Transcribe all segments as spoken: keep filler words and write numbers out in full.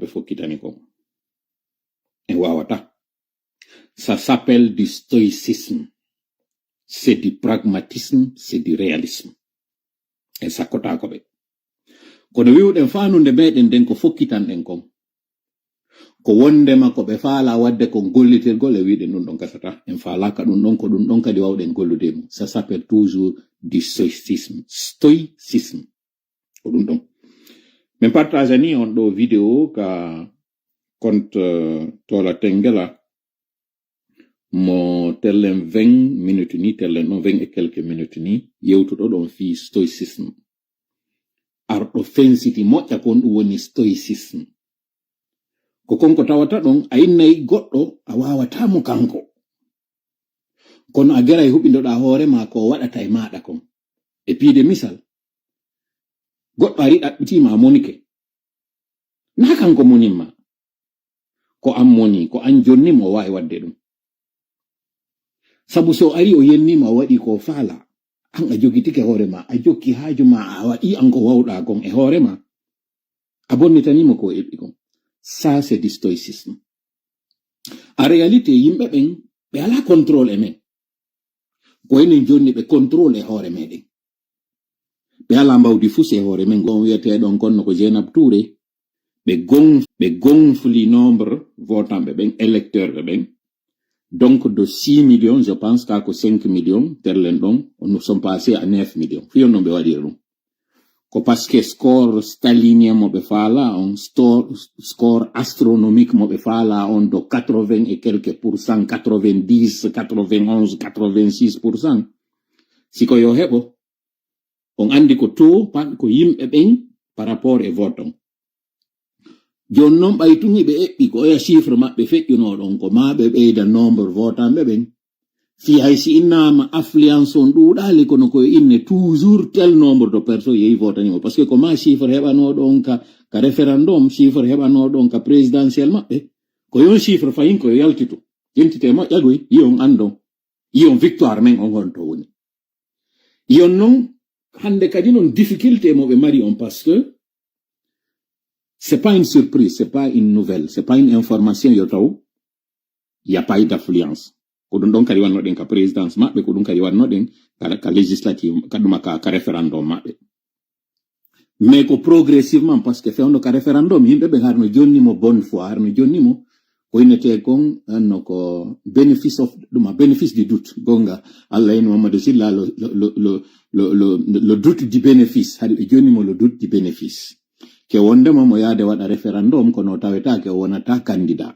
fokkitani ko. En wawata. Ça s'appelle du stoïcisme. C'est du pragmatisme, c'est du réalisme. En sakkotako ɓe. Kono wiwɗen fanude meɗen nden ko fokkitanɗen kon. Ko wondema ko ɓe faala wadde kon gollitirgol e wiɗen ɗum ɗon gasata. En faalaka ɗum ɗon, ko ɗum ɗon kadi wawɗen gollude e mum. Ça s'appelle toujours du stoïcisme. Stoïcisme. Ko ɗum ɗon. Min partage ni on ɗo vidéo ka compte, euh, Tola Tengela. Mo tellen vingt minutes ni, tellen ɗon vingt et quelques minutes ni, yewtuɗo ɗon fii stoïcisme. Arɗo fensiti moƴƴa kon ɗum woni stoïcisme. Ko kon ko tawata ɗon, a innay goɗɗo, a wawata mo kanko. Kono a geray huɓindoɗa hoore ma ko waɗata e maɗa kon. E piide misal, goɗɗo ari ɗaɓɓitima a monike. Na kanko monimma. Ko an moni, ko an jonnimo o wawi wadde ɗum. Sabu so ari o yennima o waɗi ko faala, an a jogitike hoore ma, a jokki haaju ma, a waɗi an ko wawɗa kon e hoore ma. A bonnitanimo ko o eɓɓi kon. Ça, c'est du stoïcisme. En réalité, yimɓe ɓen, ɓe ala contrôle e men. Ko enen jonni ɓe contrôle e hoore meɗen. Ɓe ala mbawdi fus e hoore men. Gon wiyeteɗon konno ko Jeynab Touré. Ɓe gon-, ɓe gonfli nombre votanɓe ɓen, électeur ɓe ɓen. Donc de six millions, je pense ka ko cinq millions, terlen ɗon, nous sommes passés à neuf millions. Fiyon non ɓe waɗiri ɗum. Ko parce que score stalinien mo ɓe faala on, sto-, score astronomique mo ɓe faala on de quatre-vingts et quelques pour cent, quatre-vingt-dix, quatre-vingt-onze, quatre-vingt-six pour cent. Si ko yo heɓo, on andi ko taux, pa-, ko yimɓe ɓen par rapport e vote on. Jooni noon ɓay tun hiɓe eɓɓi ko oya chiffre maɓɓe feƴƴunoo ɗon, ko maa ɓe ɓeyda nombre votanɓe ɓen. Fii hay si innaama affluence on ɗuuɗaali, kono ko inne toujours tel nombre de personnes yehi votani mo. Parce que ko maa chiffre heɓanoo ɗon ka, ka référendum, chiffre heɓanoo ɗon ka présidentiel maɓɓe. Ko yon chiffre fayin ko yo yaltitu. Yentite moƴƴa goy, yi on andon. Yi on victoire men on honto woni. Yon non, hande kadi non difficulté mo ɓe mari on parce que c'est pas une surprise, c'est pas une nouvelle, c'est pas une information yo taw, y a pas eu d'affluence. Ko ɗum ɗon kadi wannoɗen ka présidence maɓɓe, ko ɗum kadi wannoɗen ka, ka législative, kaɗuma ka, ka référendum maɓɓe. Mais ko progressivement, parce que fewndo ka référendum, yimɓe ɓe harno jonni mo bonne foi, harno jonni mo, ko innete kon, anno ko benefit of, ɗum a bénéfice du doute, gonga, Allah en Mamadou Silla, le, le, le doute du bénéfice, hari ɓe jonni mo le doute du bénéfice. Ke wondema mo yaade waɗa référendum, kono tawetake o wonata candidat.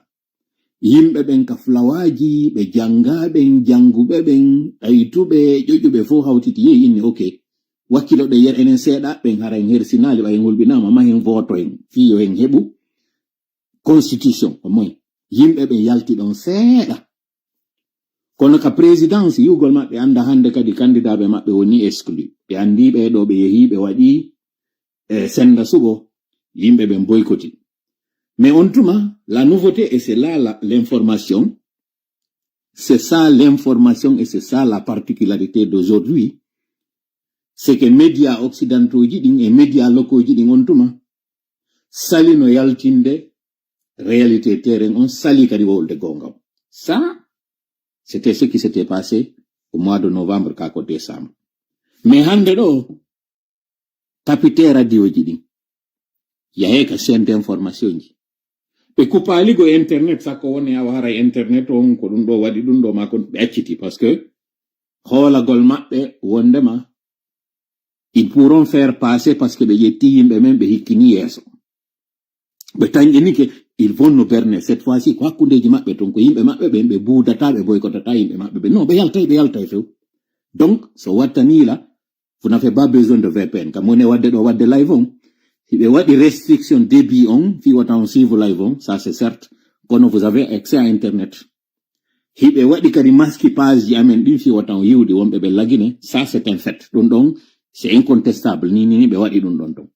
Yimɓe ɓen ka fulawaaji, ɓe janngaa ɓen, jannguɓe ɓen, ɗaytuɓe, ƴoƴuɓe fof hawtiti yehi inni, ok. Wakkilo ɗe yer enen seeɗa, ɓen hara en hersinaali, ɓay en hulɓinaama, ma hen voto en, fii yo hen heɓu constitution, au moins. Yimɓe ɓen yalti ɗon seeɗa. Kono ka présidence, yi'ugol maɓɓe annda hannde kadi kandidaaɓe maɓɓe woni exclu. Ɓe anndi ɓee ɗoo ɓe yehi, ɓe waɗi, e senda suɓo, yimɓe ɓen boykoti. Mais on tuma, la nouveauté, et c'est là la, l'information, c'est ça l'information et c'est ça la particularité d'aujourd'hui, c'est que média occidentaux ji ɗin e média locaux ji ɗin on tuma, sali no yaltinde réalité terrain on, sali kadi wowlde gonga. Ça, c'était ce qui s'était passé au mois de novembre, ka ko décembre. Mais hannde ɗo, tapite radioji ɗin, yahe ka chaîne d'information ji. Ɓe kupaali go internet, sakko woni awa haray internet on, ko ɗum ɗo waɗi ɗum ɗo, ma ko ɓe acciti, parce que hoolagol maɓɓe wondema, ils pourront faire passer parce que ɓe ƴetti yimɓe men, ɓe hikkini yeeso. Ɓe tanƴinike, ils vont nous berner. Cette fois-ci, ko hakkundeji maɓɓe ton, ko yimɓe maɓɓe ɓen, ɓe buudata, ɓe boykotata yimɓe maɓɓe ɓen. Non, ɓe yaltay, ɓe yaltay few. Donc, so wattani la, vous n'avez pas besoin de V P N. Kam woni wadde ɗo, wadde live on. Hiɓe waɗi restriction débit on, fi wata on suivre live on, ça c'est certes. Kono vous avez accès à internet. Hiɓe waɗi kadi maski page ji amen ɗin fi wata on yiwde wonɓe ɓe lagine, ça c'est un fait. Ɗum ɗon, c'est incontestable. Ni, ni, ni ɓe waɗi ɗum ɗon ton.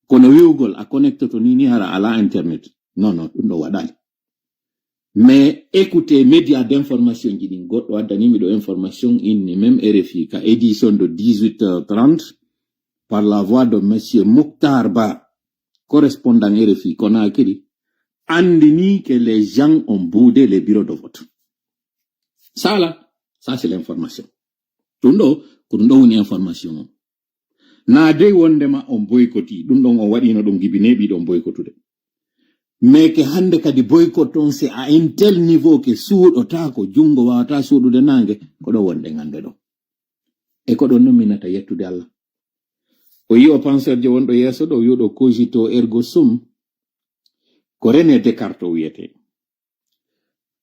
Kono wi'ugol a connecte to ni, ni hara ala internet. Non, non, ɗum ɗo waɗali. Mais écoutez, média d'information ji ɗin, goɗɗo addani mi ɗo information inni même R F I ka édition de dix-huit heures trente par la voix de monsieur Mouktar Ba, correspondant R F I Conakry, andini que les gens ont boudé les bureaux de vote. Sala, ça c'est l'information. Ɗum ɗo, ko ɗum ɗo woni information on. Na dey wondema on boykoti, ɗum ɗon on waɗino ɗum gibi neeɓi ɗon boykotude. Mais que hannde kadi boycott on, c'est à un tel niveau que suuɗotaako, junngo waawata suuɗude naange, ko ɗo wonɗen hannde ɗo. E ko ɗon nominata yettude Allah. O yi'o penseur je wonɗo yeeso ɗo, wi'uɗo cogito ergo sum, ko René Descartes o wiyete.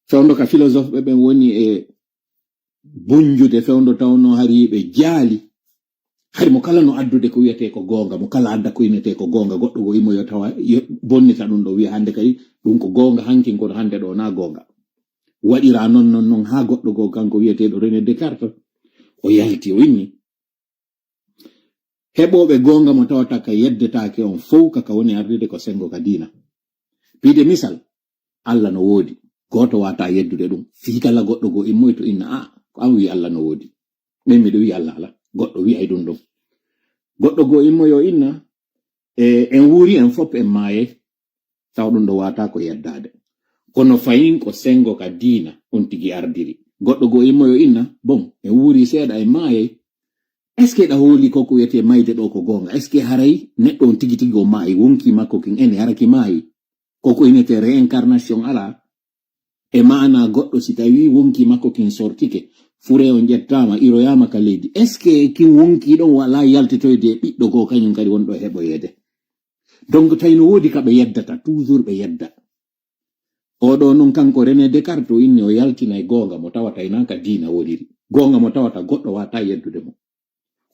Fewndo ka philosophe ɓe ɓen woni e bunjude fewndo tawno hari ɓe jaali. Hari mo kala no addude ko wiyete ko goonga, mo kala adda ko inete ko goonga, goɗɗo go immo yo tawa, yo bonnita ɗum ɗo, wiya hannde kadi ɗum ko goonga, hankin kono hannde ɗo na goonga. Waɗira non, non, non, haa goɗɗo go kanko wiyeteeɗo René Descartes, o yalti, o inni. Heɓooɓe goonga mo tawata ka yeddetaake on fow, kaka woni ardude ko senngo ka diina. Piide misal, Allah no woodi, gooto waata yeddude ɗum. Fii kala goɗɗo goo immoyto inna, "A, ko an wi'i Allah no woodi." Min miɗo wi'i Allah alaa, goɗɗo wi'ay ɗum ɗum. Goɗɗo goo immoyo inna, "E, en wuuri en fop en maayay." Taw ɗum ɗo waata ko yeddaade. Kono fayin ko senngo ka diina on tigi ardiri. Goɗɗo goo immoyo inna, "Bon, en wuuri seeɗa en maayay." Est-ce que ɗa hooli ko ko wiyetee mayde ɗo ko goonga? Est-ce que haray neɗɗo on tigi tigi o maayi, wonkii makko kin ene hara ki maayi? Ko ko inetee réincarnation alaa? E maana goɗɗo si tawi wonkii makko kin sortike, fure on ƴettaama, iroyaama ka leydi. Est-ce que kin wonkii ɗon walaa yaltitoyde e ɓiɗɗo goo kañum kadi wonɗo heɓoyeede? Donc tawi no woodi ka ɓe yeddata, toujours ɓe yedda. Oɗo non kanko René Descartes o inni o yaltina e goonga mo tawata ina ka diina woniri. Goonga mo tawata goɗɗo waata yeddude mo.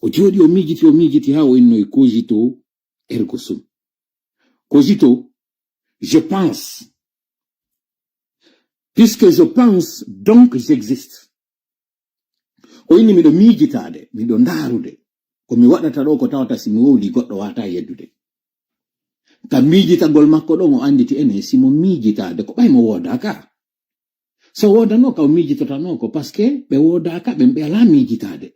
O jooɗi o miijiti, o miijiti haa o inno e cogito ergo sum. Cogito, je pense. Puisque je pense, donc j'existe. O inni miɗo miijitaade, miɗo ndaarude. Ko mi waɗata ɗo ko tawata si mi wowli goɗɗo waata yeddude. Ka miijitagol makko ɗon o annditi ene si mo miijitaade ko ɓay mo woodaa ka. So woodanoo ka o miijitotanoo ko, parce que ɓe woodaa ka ɓen ɓe alaa miijitaade.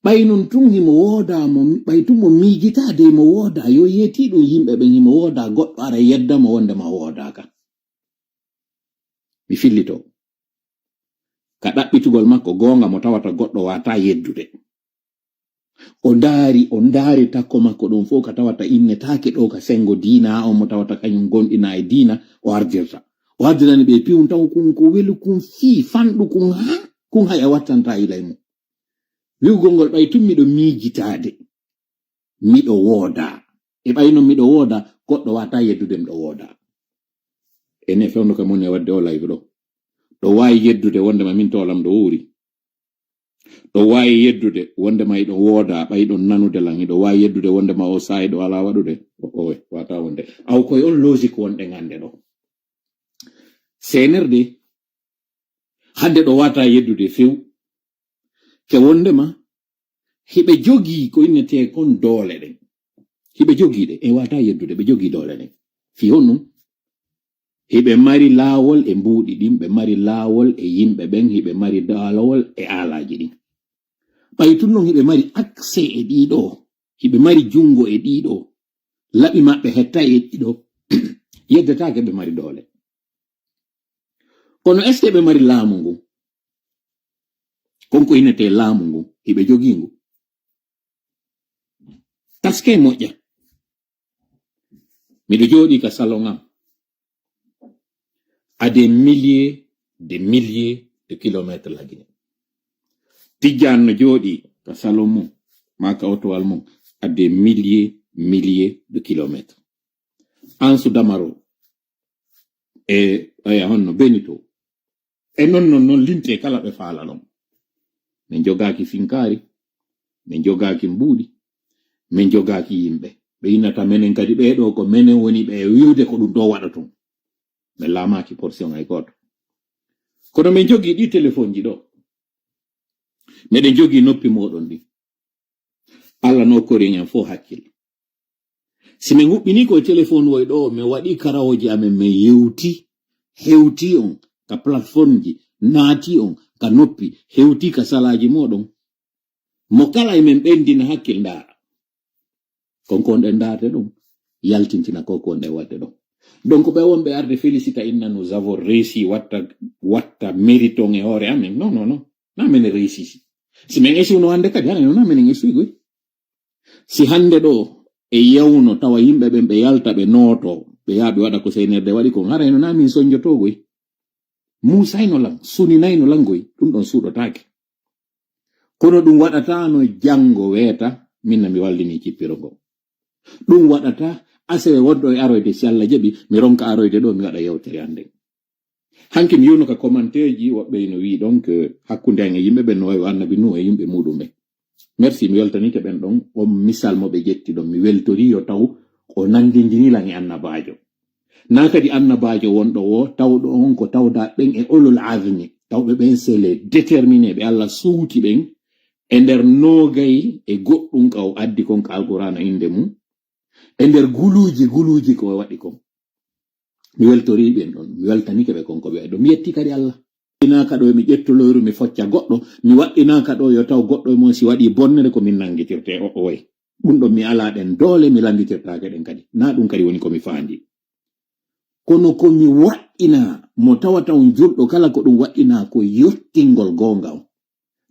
Ɓay non tun himo woodaa mo, ɓay tun mo miijitaade himo woodaa, yo yeetii ɗum yimɓe ɓen himo woodaa goɗɗo ara yedda mo wonde ma woodaa ka. Mi fillito. Ka ɗaɓɓitugol makko goonga mo tawata goɗɗo waata yeddude. O ndaari, o ndaari takko makko ɗum fof ka tawata innetaake ɗo ka senngo diina, on mo tawata kañum gonɗina e diina, o ardirta. O ardirani ɓe piwun taw kun ko welu kun fii fanɗu kun haa, kun haya wattanta ilay mum. Wi'ugol ngol ɓay tun miɗo miijitaade, miɗo woodaa. E ɓay non miɗo woodaa, goɗɗo waata yeddude miɗo woodaa. Ene fewndo kam woni e waɗde o live ɗo. Ɗo waawi yeddude wonde ma min toolam ɗo wuuri. Ɗo waawi yeddude wonde ma hiɗo woodaa, ɓay ɗon nanude lan. Hiɗo waawi yeddude wonde ma o saa'i ɗo alaa waɗude. O, o, waata wonde. Aw koy on logique wonɗen hannde ɗo. C N R D, hannde ɗo waata yeddude few. Ke wonde ma, hiɓe jogii ko innetee kon doole ɗen. Hiɓe jogii ɗe, e waata yeddude, ɓe jogii doole ɗen. Fii honɗum? Hiɓe mari laawol e mbuuɗi ɗin, ɓe mari laawol e yimɓe ɓen, hiɓe mari daalowol e aalaaji ɗin. Ɓay tun non hiɓe mari accès e ɗiɗo, hiɓe mari junngo e ɗiɗo, laɓi maɓɓe hettay e ɗiɗo, yeddetaake ɓe mari doole. Kono est-ce que ɓe mari laamu ngu? Kon ko innetee laamu ngu, hiɓe jogii ngu. Taske moƴƴa. Miɗo jooɗii ka salon am. À des milliers de milliers de kilomètres la Guinée. Tijjaan no jooɗii ka salon mum, maa ka otowal mum, à des milliers, milliers de kilomètres. Ansu Damaro, e, aya honno, Benito. E non, non, non, linte kala ɓe faala ɗon. Min jogaaki finkaari, min jogaaki mbuuɗi, min jogaaki yimɓe. Ɓe innata menen kadi ɓee ɗo ko menen woni ɓe wi'ude ko ɗum ɗo waɗa tun. Min laamaaki portion hay gooto. Kono min jogii ɗi telefonji ɗo. Meɗen jogii noppi mooɗon ɗi. Allah no korin en fof hakkil. Si min huɓɓini ko e telefon woy ɗo, min waɗi karawooji amen, min yewti, hewti on ka plateforme ji, naati on ka noppi, hewti ka salaaji mooɗon. Mo kala e men ɓendina hakkil ndaara. Kon ko wonɗen ndaarde ɗum, yaltintina ko ko wonɗen waɗde ɗo. Donc ɓe wonɓe arde félicita inna nous avons réussi, watta watta mérite on e hoore amen. Non, non, non. Na menen réussi si. Si men esiwno hannde kadi, hara no na menen esiwi goy. Si hannde ɗo e yawno tawa yimɓe ɓen ɓe yalta ɓe nooto, ɓe yaa ɓe waɗa ko seynerde waɗi kon, hara no na min sonjoto goy. Muusayno lan, suninayno lan goy, ɗum ɗon suuɗotaake. Kono ɗum waɗataano janngo weeta, min na mi wallini cippiro ngo. Ɗum waɗata asewe wonɗo e aroyde, si Allah jaɓi, mi ronka aroyde ɗo, mi waɗa yewtere an nden. Hanki mi yiwno ka commentaire ji, woɓɓe ino wi'i ɗon que hakkunde an e yimɓe ɓen no wayi o annabi Nuhu e yimɓe muɗum ɓen. Merci, mi weltanike ɓen ɗon, on misal mo ɓe ƴetti ɗon, mi weltori yo taw o nandindini lan e annabaajo. Na kadi annabaajo wonɗo wo, tawɗo on ko tawda ɓen e ulul azmi, tawɓe ɓen c'est les déterminés, ɓe Allah suuti ɓen e nder noogay e goɗɗum ka o addi kon ka Alqur'aana innde mum, e nder guluuji, guluuji ko o waɗi kon. Mi weltori ɓen ɗon, mi weltanike ɓe kon ko ɓe waɗi ɗon. Mi yetti kadi Allah. Inaaka ɗo mi ƴettu loyru, mi focca goɗɗo, mi waɗɗinaaka ɗo yo taw goɗɗo e mon si waɗi bonnere ko min nanngitirte, o, oy. Ɗum ɗon mi alaa ɗen doole, mi lanngitirtaake ɗen kadi. Na ɗum kadi woni ko mi faandi. Kono ko mi waɗɗinaa, mo tawata on julɗo kala ko ɗum waɗɗinaa ko yottingol goonga on.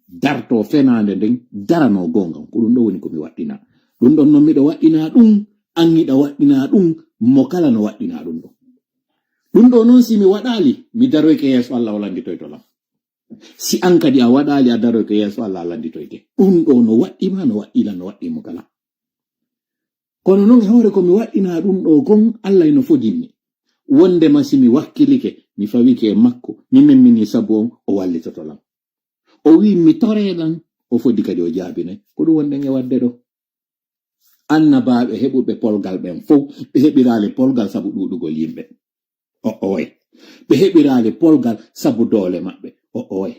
Darto fenaande nden, darano goonga on. Ko ɗum ɗo woni ko mi waɗɗinaa. Ɗum ɗon non miɗo waɗɗinaa ɗum, an hiɗa waɗɗinaa ɗum, mo kala no waɗɗinaa ɗum ɗon. Ɗum ɗo non si mi waɗaali, mi daroyke yeeso Allah o lannditoyto lan. Si an kadi a waɗaali a daroyke yeeso Allah a lannditoyte. Ɗum ɗo no waɗɗi ma, no waɗɗi lan, no waɗɗi mo kala. Kono non e hoore ko mi waɗɗinaa ɗum ɗo kon, Allah ino fodinmi. Wondema si mi wakkilike, mi fawike e makko, mi memmini sabu on, o wallitoto lan. O wi'i mi toree lan, o fodi kadi o jaabinay. Ko ɗum wonɗen e waɗde ɗo. Annabaaɓe heɓuɓe polgal ɓen fow, ɓe heɓiraali polgal sabu ɗuuɗugol yimɓe. O, oy. Ɓe heɓiraali polgal sabu doole maɓɓe. O, oy.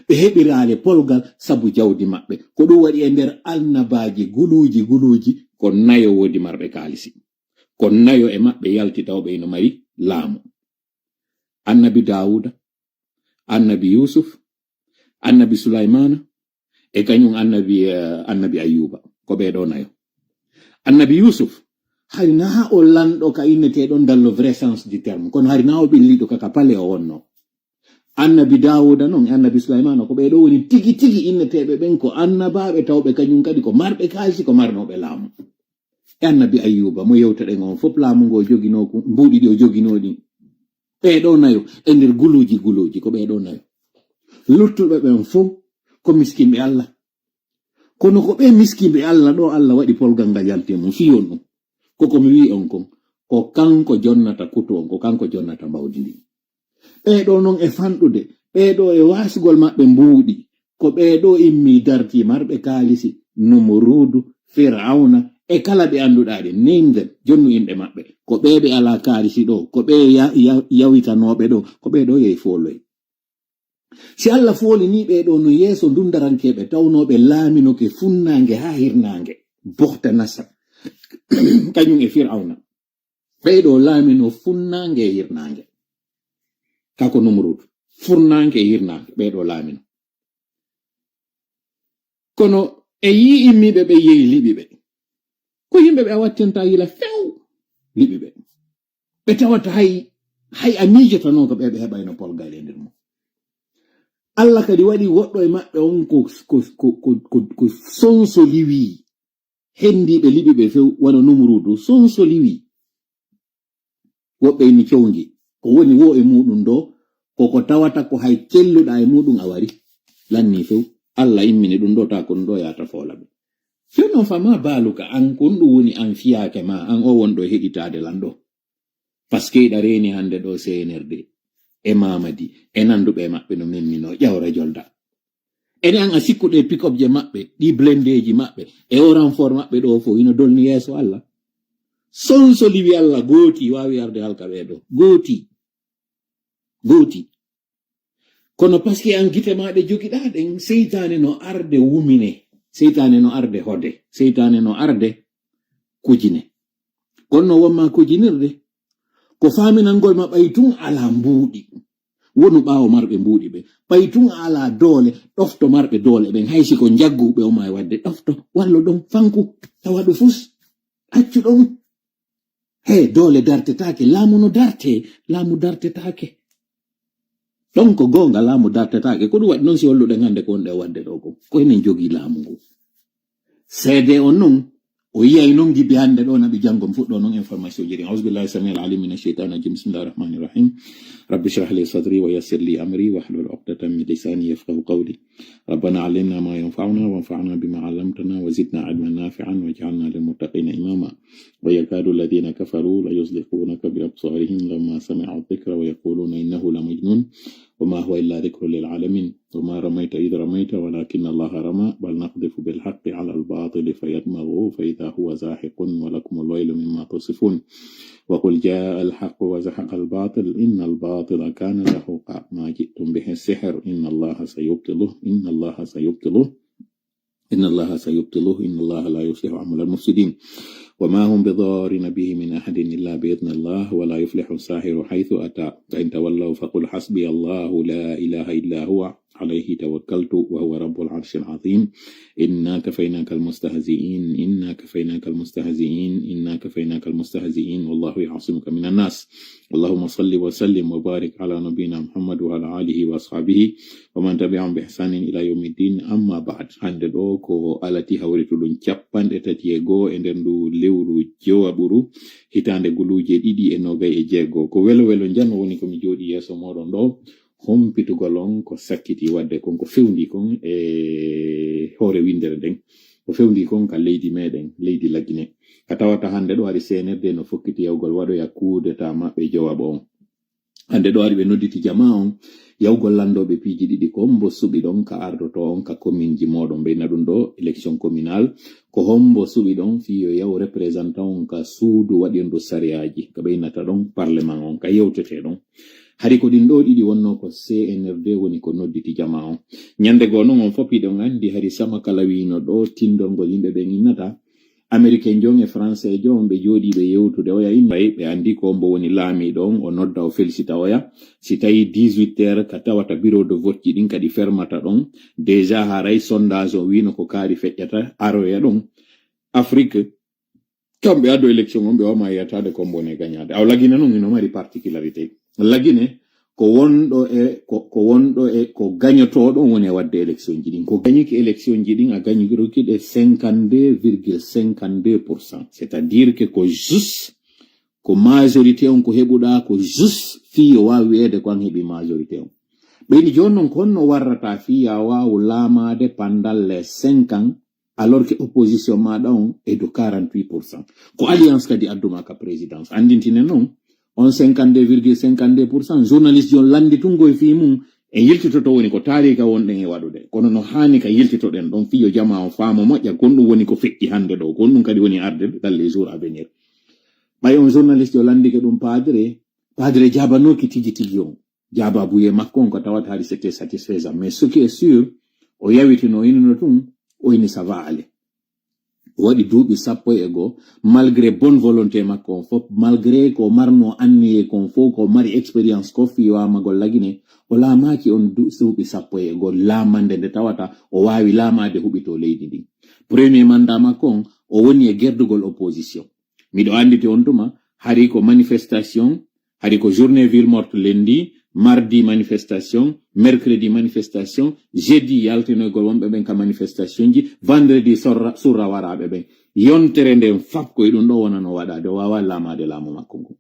Ɓe heɓiraali polgal sabu jawdi maɓɓe. Ko ɗum waɗi e nder annabaaji guluuji, guluuji, ko nayo woodi marɓe kaalisi. Ko nayo e maɓɓe yalti taw ɓe ino mari laamu. Annabi Daawuda, annabi Yuusuf, annabi Sulaymaana, e kañum annabi, eh, annabi Ayyuuba. Ko ɓee ɗoo nayo. Annabi Yuusuf, hari naa o lanɗo ka innetee ɗon dans le vrai sens du terme, kono hari naa o ɓilliiɗo ka, ka pale o wonno. Annabi Daawuda non e annabi Sulaymaana, ko ɓee ɗoo woni tigi tigi inneteeɓe ɓen ko annabaaɓe, tawɓe kañum kadi ko marɓe kaalisi, ko marnooɓe laamu. E annabi Ayyuuba, mo yewteɗen on fof, laamu ngo joginoo ko, mbuuɗi ɗi o joginoo ɗin. Ɓee ɗoo nayo, e nder guluuji, guluuji, ko ɓee ɗoo nayo. Luttuɓe ɓen fof, ko miskinɓe Allah. Kono ko ɓee miskinɓe Allah ɗo Allah waɗi polgal ngal yalti e mum, fii on ɗum. Ko ko mi wi'i on kon, ko kanko jonnata kutu on, ko kanko jonnata mbawdi ndin. Ɓee ɗoo non e fanɗude, ɓee ɗoo e waasugol maɓɓe mbuuɗi, ko ɓee ɗoo immi darti marɓe kaalisi, Numuruudu, Firawna, e kala ɓe annduɗaa ɗe, name them, jonnu inɗe maɓɓe. Ko ɓee ɓe alaa kaalisi ɗo, ko ɓee ya-, ya-, yawitanooɓe ɗo, ko ɓee ɗoo yehi fooloy. Si Allah foolini ɓee ɗoo no yeeso ndundarankeeɓe tawnooɓe laaminoke funnaange haa hirnaange, Buxta Nasar, kañum e Firawna. Ɓee ɗoo laamino funnaange e hirnaange. Kako Numuruudu, funnaange e hirnaange, ɓee ɗoo laamino. Kono e yii immiiɓe ɓe yehi liɓi ɓe. Ko yimɓe ɓe a wattinta yila few liɓi ɓe. Ɓe tawata hay, hay a miijotanoo ko ɓe ɓe heɓayno polgal e nder mum. Allah kadi waɗi woɗɗo e maɓɓe on ko, ko, ko, ko, ko, ko sonsoliwi. Hendiiɓe liɓi ɓe few wano Numuruudu sonsoliwi. Woɓɓe inni cowngi. Ko woni wo e muɗum ɗo, koko tawata ko hay celluɗa e muɗum a wari. Lanni few. Allah immini ɗum ɗo, ta ko ɗum ɗo yahata foola ɓe. Jooni on fama baaluka an, ko ɗum woni an fiyaake ma, an o wonɗo e heɗitaade lan ɗo. Parce que iɗa reeni hannde ɗo C N R D, e Mamadi, e nannduɓe e maɓɓe no memmino, ƴawra jolda. Ene an a sikkuɗe pick-up je maɓɓe, ɗi blendeeji maɓɓe, e o renfort maɓɓe ɗo fof, hino dolni yeeso Allah. Sonsoliwi Allah gooti waawi arde halka ɓe ɗo. Gooti. Gooti. Kono parce que an gite ma ɗe jogiɗa ɗen, seytaane no arde wumine. Seytaane no arde hode. Seytaane no arde kujine. Kono no wonma kujinirde. Ko faaminangol ma ɓay tun ala mbuuɗi. Wonu ɓaawo marɓe mbuuɗi ɓe. Ɓay tun ala doole, ɗofto marɓe doole ɓen. Hay si ko njagguɓe o ma e wadde ɗofto. Wallo ɗon fanku. Tawa ɗo fus. Accu ɗon. He, doole dartetaake, laamu no darte, laamu dartetaake. Ɗon ko goonga, laamu dartetaake. Ko ɗum waɗi noon si holluɗen hannde ko wonɗen waɗde ɗo ko. Ko enen jogii laamu ngu. Seede on noon, o yiyay noon gidde hannde ɗo, naɓi janngo, mi fuɗɗo noon information ji ɗin. أعوذ بالله السميع العليم من الشيطان الرجيم. بسم الله الرحمن الرحيم. رب اشرح لي صدري ويسر لي أمري واحلل عقدة من لساني يفقهوا قولي. ربنا علمنا ما ينفعنا وانفعنا بما علمتنا وزدنا علما نافعا واجعلنا للمتقين إماما. ويكاد الذين كفروا ليزلقونك بأبصارهم لما سمعوا الذكر ويقولون إنه لمجنون وما هو إلا ذكر للعالمين. وما رميت إذ رميت ولكن الله رمى بل نقذف بالحق على الباطل فيدمغه فإذا هو زاهق ولكم الويل مما تصفون. وقل جاء الحق وزهق الباطل إن الباطل كان زهوقا. ما جئتم به السحر إن الله سيبطله إن الله سيبطله إن الله سيبطله إن الله لا يصلح عمل المفسدين. وما هم بضارين به من أحد إلا بإذن الله ولا يفلح الساحر حيث أتى. فإن تولوا فقل حسبي الله لا إله إلا هو عليه توكلت وهو رب العرش العظيم. إنا كفيناك المستهزئين إنا كفيناك المستهزئين إنا كفيناك المستهزئين والله يعصمك من الناس. اللهم صل وسلم وبارك على نبينا محمد وعلى آله وأصحابه ومن تبعهم بإحسان إلى يوم الدين أما بعد. Hannde ɗo ko alati hawrituɗum capanɗe tati e goo e nder ndu lewru jowaɓuru hitaande guluuje ɗiɗi e noogay e jeego. Ko welo welo njano woni ko mi jooɗi yeeso mooɗon ɗo, humpitugol on ko sakkiti waɗde kon, ko fewndi kon e hoore winndere nden, ko fewndi kon ka leydi meɗen, leydi Lagine. Ka tawata hannde ɗo hari C N R D no fokkiti yawgol waɗoya kudeta maɓɓe jowaɓo on. Hannde ɗo hari ɓe nodditi jamaa on, yawgol lanndooɓe piiji ɗiɗi, ko hombo suɓi ɗon ka ardoto on ka commune ji mooɗon, ɓe inna ɗum ɗo élection communale, ko hombo suɓi ɗon fii yo yaw représentant on ka suudu waɗirndu sariyaaji, ka ɓe innata ɗon parlement on, ka yewtete ɗon. Hari ko ɗin ɗo ɗiɗi wonno ko C N R D woni ko nodditi jamaa on. Ñannde goo non on fof hiɗon anndi hari sama kala wiino ɗo tindol ngol yimɓe ɓen innata, Américain jon e Français jon ɓe jooɗii ɓe yewtude. Oya inna ɓe anndi ko mbo woni laamiiɗo on, o nodda, o felsita oya. Si tawi dix-huit heures ka tawata bureau de vote ji ɗin kadi fermata ɗon. Déjà haray sondage on wiino ko kaari feƴƴata aroya ɗon. Afrique, kamɓe addo élection on ɓe wama yiyataade ko mbo ne gañaade. Aw Lagine non ino mari particularité. Lagine ko wonɗo e, ko, ko wonɗo e, ko gañotooɗo on woni e waɗde élection ji ɗin. Ko gañuki élection ji ɗin, a gañuki ɗe cinquante-deux virgule cinquante-deux pour cent. C'est-à-dire que ko juste, ko majorité on ko heɓuɗaa ko juste fii yo waaw wiyeede ko an heɓi majorité on. Ɓeyni jooni non ko honno warrata fii ya waawu laamaade pendant les cinq ans, alors que opposition maaɗa on est de quarante-huit pour cent. Ko alliance kadi adduma ka présidence. Anndintine non, on cinquante-deux virgule cinquante-deux pour cent, journaliste jon lanndi tun goy fii mum, en yiltitoto woni ko taariika wonɗen e waɗude. Kono no haani ka yiltitoɗen ɗon fii yo jamaa on faamo moƴƴa, kon ɗum woni ko feƴƴi hannde ɗo, kon ɗum kadi woni arde dans les jours à venir. Ɓay on journaliste o lanndike ɗum padre, padre jaabanooki tigi tigi on. Jaabaabuye makko on ko tawata hari c'était satisfaisant. Mais ce qui est sûr, o yawitino inino tun, o ini ça va aller. O waɗi duuɓi sappo e goo, malgré bonne volonté makko on fof, malgré ko marno anniye kon fof, ko mari expérience ko fii waamagol Lagine, o laamaaki on du-, duuɓi sappo e goo, laamande nde tawata o waawi laamaade huɓito leydi ndin. Premier mandat makko on, o woni e gerdugol opposition. Miɗo annditi on tuma, hari ko manifestation, hari ko journée ville morte lundi, mardi manifestation, mercredi manifestation, jeudi yaltinoygol wonɓe ɓen ka manifestation ji, vendredi sorra, surra waraaɓe ɓen. Yontere nden fap ko e ɗum ɗo wonano waɗaade, o waawaali laamaade laamu makko ngu.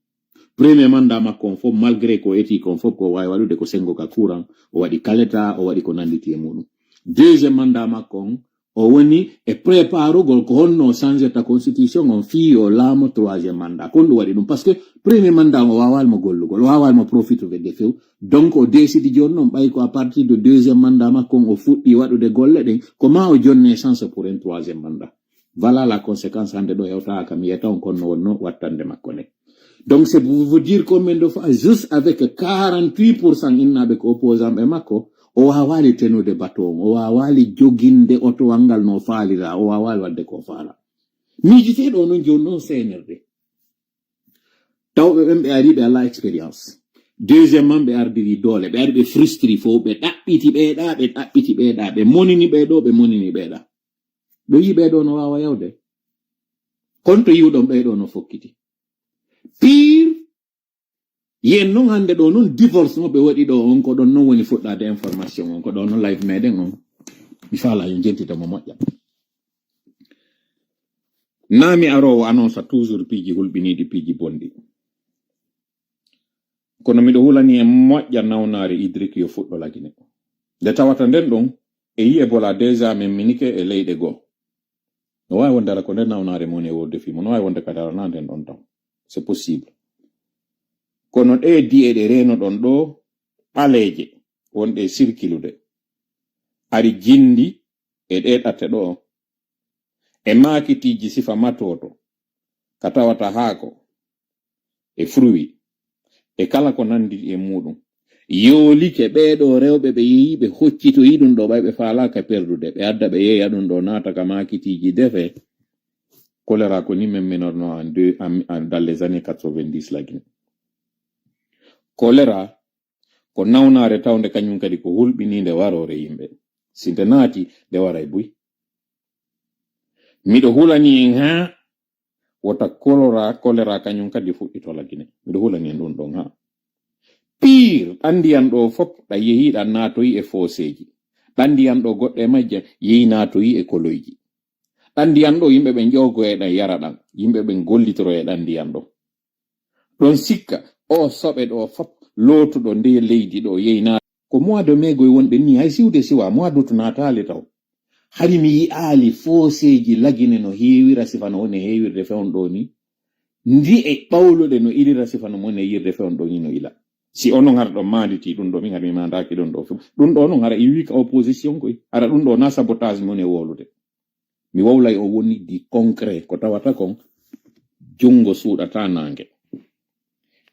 Premier mandat makko on fof, malgré ko eti kon fof, ko waawi waɗude ko senngo ka courant, o waɗi kaleta, o waɗi ko nannditi e muɗum. Deuxième mandat makko on, o woni e préparugol ko honno o changirta constitution on fii o laamo troisième mandat. Kon ɗum waɗi ɗum, parce que premier mandat o waawaali mo gollugol, o waawaali mo profitude de few. Donc o décidi jooni non, ɓay ko à partir de deuxième mandat makko on o fuɗɗi waɗude golle ɗen, ko ma o jonne chance pour un troisième mandat. Voilà la conséquence hannde ɗo hewtaa kam yiyata on kon no wonno wattande makko nde. Donc c'est pour vous dire combien de fois, juste avec quarante-huit pour cent innaaɓe ko opposant ɓe makko, o waawaali tenude bateau on, o waawaali joginde otowal ngal no faalira, o waawaali waɗde ko faala. Miijitee ɗo non jooni non C N R D. Tawɓe ɓen ɓe ari ɓe alaa expérience. Deuxièmement, ɓe ardiri doole, ɓe ari ɓe frustré fof, ɓe ɗaɓɓiti ɓeeɗa, ɓe ɗaɓɓiti ɓeeɗa, ɓe monini ɓeeɗo, ɓe monini ɓeeɗa. Ɓe yi ɓeeɗo no waawa yawde. Kon to yiwɗon ɓeeɗo no fokkiti. Pire, yen noon hannde ɗo noon divorce mo ɓe waɗi ɗo on, ko ɗon noon woni fuɗɗaade information on, ko ɗo noon live meɗen on. Mi faala yo jentita mo moƴƴa. Naa mi aroowo annonce toujours piiji hulɓiniiɗi, piiji bonɗi. Kono miɗo hulani en moƴƴa nawnaare Idrik yo fuɗɗo lagine. Nde tawata nden ɗon, e yi'e bola déjà min minike e leyɗe goo. No waawi wonde ara ko nder nawnaare mo woni e worde fii mo, no waawi wonde kadi ara naa nden ɗon taw. C'est possible. Kono ɗee di'e ɗe reenoɗon ɗo, ɓaleeje, wonɗe e sirkilude, ari jinndi e ɗee ɗate ɗo, e maakitiiji sifa matooto, ka tawata haako, e fruit, e kala ko nanndi e muuɗum. Yoolike ɓee ɗo rewɓe ɓe yehi, ɓe hoccitoyi ɗum ɗo, ɓay ɓe faalaaka perdude, ɓe adda ɓe yeeya ɗum ɗo, naata ka maakitiiji defe. Choléra ko ni memminorno en deux, en, en, dans les années quatre-vingt-dix la Guinée. Choléra ko nawnaare tawnde kañum kadi ko hulɓiniinde waroore yimɓe. Si nde naati, nde waray buy. Miɗo hulani en haa wota kolora, kolera kañum kadi fuɗɗito la Guinée. Miɗo hulani en ɗum ɗon haa. Pire, ɗan ndiyan ɗo fop, ɗan yehi, ɗan naatoyi e fooseeji. Ɗan ndiyan ɗo goɗɗe majje yehi naatoyi e koloyji. Ɗan ndiyan ɗo yimɓe ɓen ƴoogo e ɗan yara ɗan. Yimɓe ɓen gollitoro e ɗan ndiyan ɗo. Ɗon sikka, o soɓe ɗo fop lootuɗo nde leydi ɗo yehi naatoyi. Ko mois de mai goy wonɗen ni, hay siwde siwa, mois d'août naataali taw. Hari mi yi'aali fooseeji la Guinée no heewira sifa no woni heewirde fewndo ɗo ni. Ndi'e ɓawluɗe no ilira sifa no woni yirde fewndo ɗo ni no ila. Si onon hara ɗon maanditi ɗum ɗo, min hari mi maandaaki ɗum ɗo fof. Ɗum ɗo non hara iwi ka opposition koy. Hara ɗum ɗo na sabotage mo woni e wowlude. Mi wowlay o woni di concret ko tawata kon junngo suuɗata naange.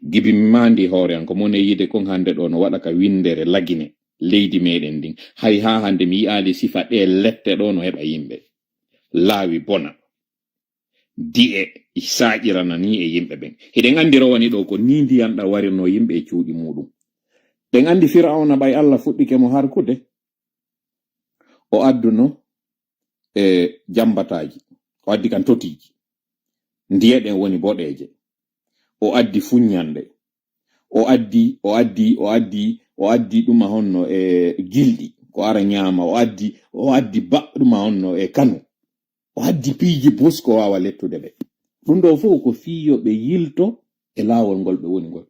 Gibi mi maandi hoore an ko mo woni e yiide kon hannde ɗo no waɗa ka winndere la Guinée leydi meɗen ndin. Hay haa hannde mi yi'aali sifa ɗe lette ɗo no heɓa yimɓe. Laawi bona. Di'e saaƴirana ni e yimɓe ɓen. Hiɗen anndi rowani ɗo ko ni ndiyan ɗa warirno yimɓe e cuuɗi muɗum. Ɗen anndi Firawna ɓay Allah fuɗɗike mo harkude. O adduno e jambataaji. O addi kan totiiji. Ndiye ɗen woni boɗeeje. O addi fuññanɗe. O addi, o addi, o addi, o addi ɗuma honno e gilɗi. Ko ara ñaama. O addi, o addi ba ɗuma honno e kanu. O addi piiji bus ko waawa lettude ɓe. Ɗum ɗo fof ko fii yo ɓe yilto e laawol ngol ɓe woni ngol.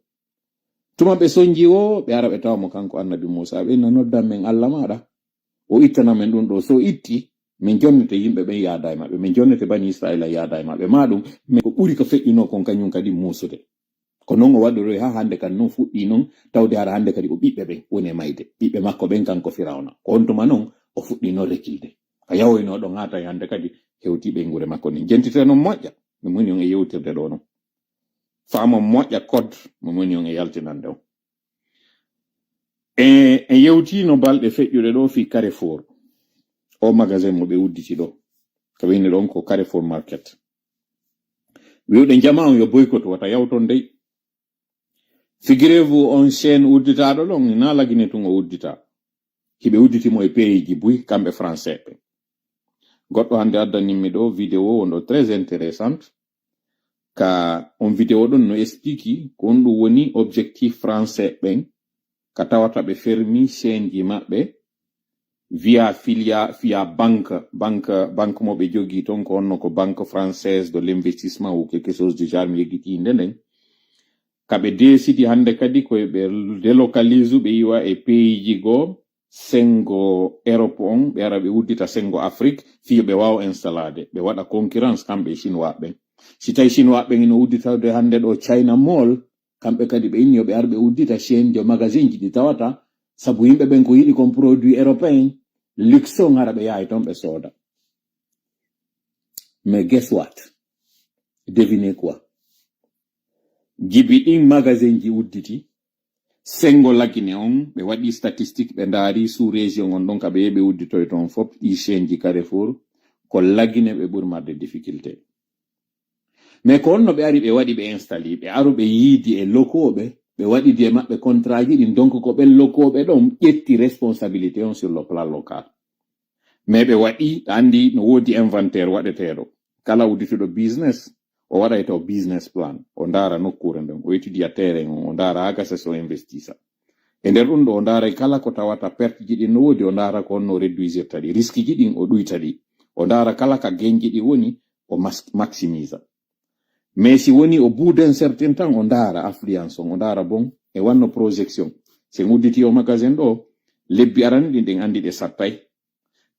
Tuma ɓe sonji o, ɓe ara ɓe tawa mo kanko annabi Muusa. Ɓe na noddan men Allah maaɗa. O ittana men ɗum ɗo. So itti, min jonnete yimɓe ɓen yaada e maɓɓe. Min jonnete bani Israila yaada e maɓɓe. Ma ɗum, min ko ɓuri ko feƴƴuno kon kañum kadi muusude. Ko non o waɗiroy haa hannde kan non fuɗɗi non tawde hara hannde kadi ko ɓiɓɓe ɓen woni e mayde. Ɓiɓɓe makko ɓen kanko Firawna. Ko on tuma non o fuɗɗi non rekilde. Ka yawoyno ɗon haa tawi hannde kadi hewti ɓeynguure makko nden. Jentite non moƴƴa. Min moni on e yewtirde ɗo non. Faamo moƴƴa code mo moni on e yaltinande on. E, en yewtino balɗe feƴƴuɗe ɗo fii Carrefour. O magasin mo ɓe udditi ɗo. Ka woni ɗon ko Carrefour Market. Wi'uɗen jama on yo boycott wata yawton dey. Figurez-vous on chaîne udditaaɗo ɗon, na la Guinée tun o uddita. Hiɓe udditi mo e peeji buy, kamɓe français ɓe. Goɗɗo hannde addanimmi ɗo vidéo wonɗo très intéressante. Ka on vidéo ɗon no explique ko on ɗum woni objectif français ɓen. Ka tawata ɓe fermi chaîne ji maɓɓe via filia, via banque, banque, banque mo ɓe jogii ton ko honno ko Banque Française de l'Investissement ou quelque chose du genre mi yeggitii nde nden. Ka ɓe décidi hannde kadi ko ɓe délocalise ɓe iwa e pays ji goo, senngo Europe on, ɓe ara ɓe uddita senngo Afrique, fii ɓe waawa installade, ɓe waɗa concurrence kamɓe e Chinois ɓen. Si tawi Chinois ɓen ino udditade hannde ɗo China Mall, kamɓe kadi ɓe inni yo ɓe ar ɓe uddita chaîne de magasin ji ɗi tawata, sabu yimɓe ɓen ko yiɗi kon produit européen, luxe on hara ɓe yahay ton ɓe sooda. Mais guess what? Devinez quoi? Gibi ɗin magasin ji udditi, senngo la Guinée on, ɓe waɗi statistique, ɓe ndaari sous région on ɗon ka ɓe yehi ɓe udditoy ton fop, ɗi chaîne ji Carrefour, ko la Guinée ɓe ɓuri marde difficulté. Mais ko honno ɓe ari ɓe waɗi ɓe installé, ɓe aru ɓe yiidi e lokooɓe, ɓe waɗidi e maɓɓe contrat ji ɗin, donc ko ɓen lokooɓe ɗon ƴetti responsabilité on sur le plan local. Mais ɓe waɗi, a anndi no woodi inventaire waɗeteeɗo. Kala uddituɗo business, O waɗay taw business plan, o ndaara nokkuure nden, o étudia terrain on, o ndaara ha gasa, so o investisa. E nder ɗum ɗo, o ndaara kala ko tawata perte ji ɗin no woodi, o ndaara ko honno o réduisirta ɗi, risque ji ɗin o ɗuyta ɗi. O ndaara kala ka gain ji ɗi woni, o mas-, maximisa. Mais si woni o bout d'un certain temps, o ndaara affluence on, o ndaara bon, e wanno projection. Si en udditi o magasin ɗo, lebbi arani ɗin ɗen andi ɗe sattay.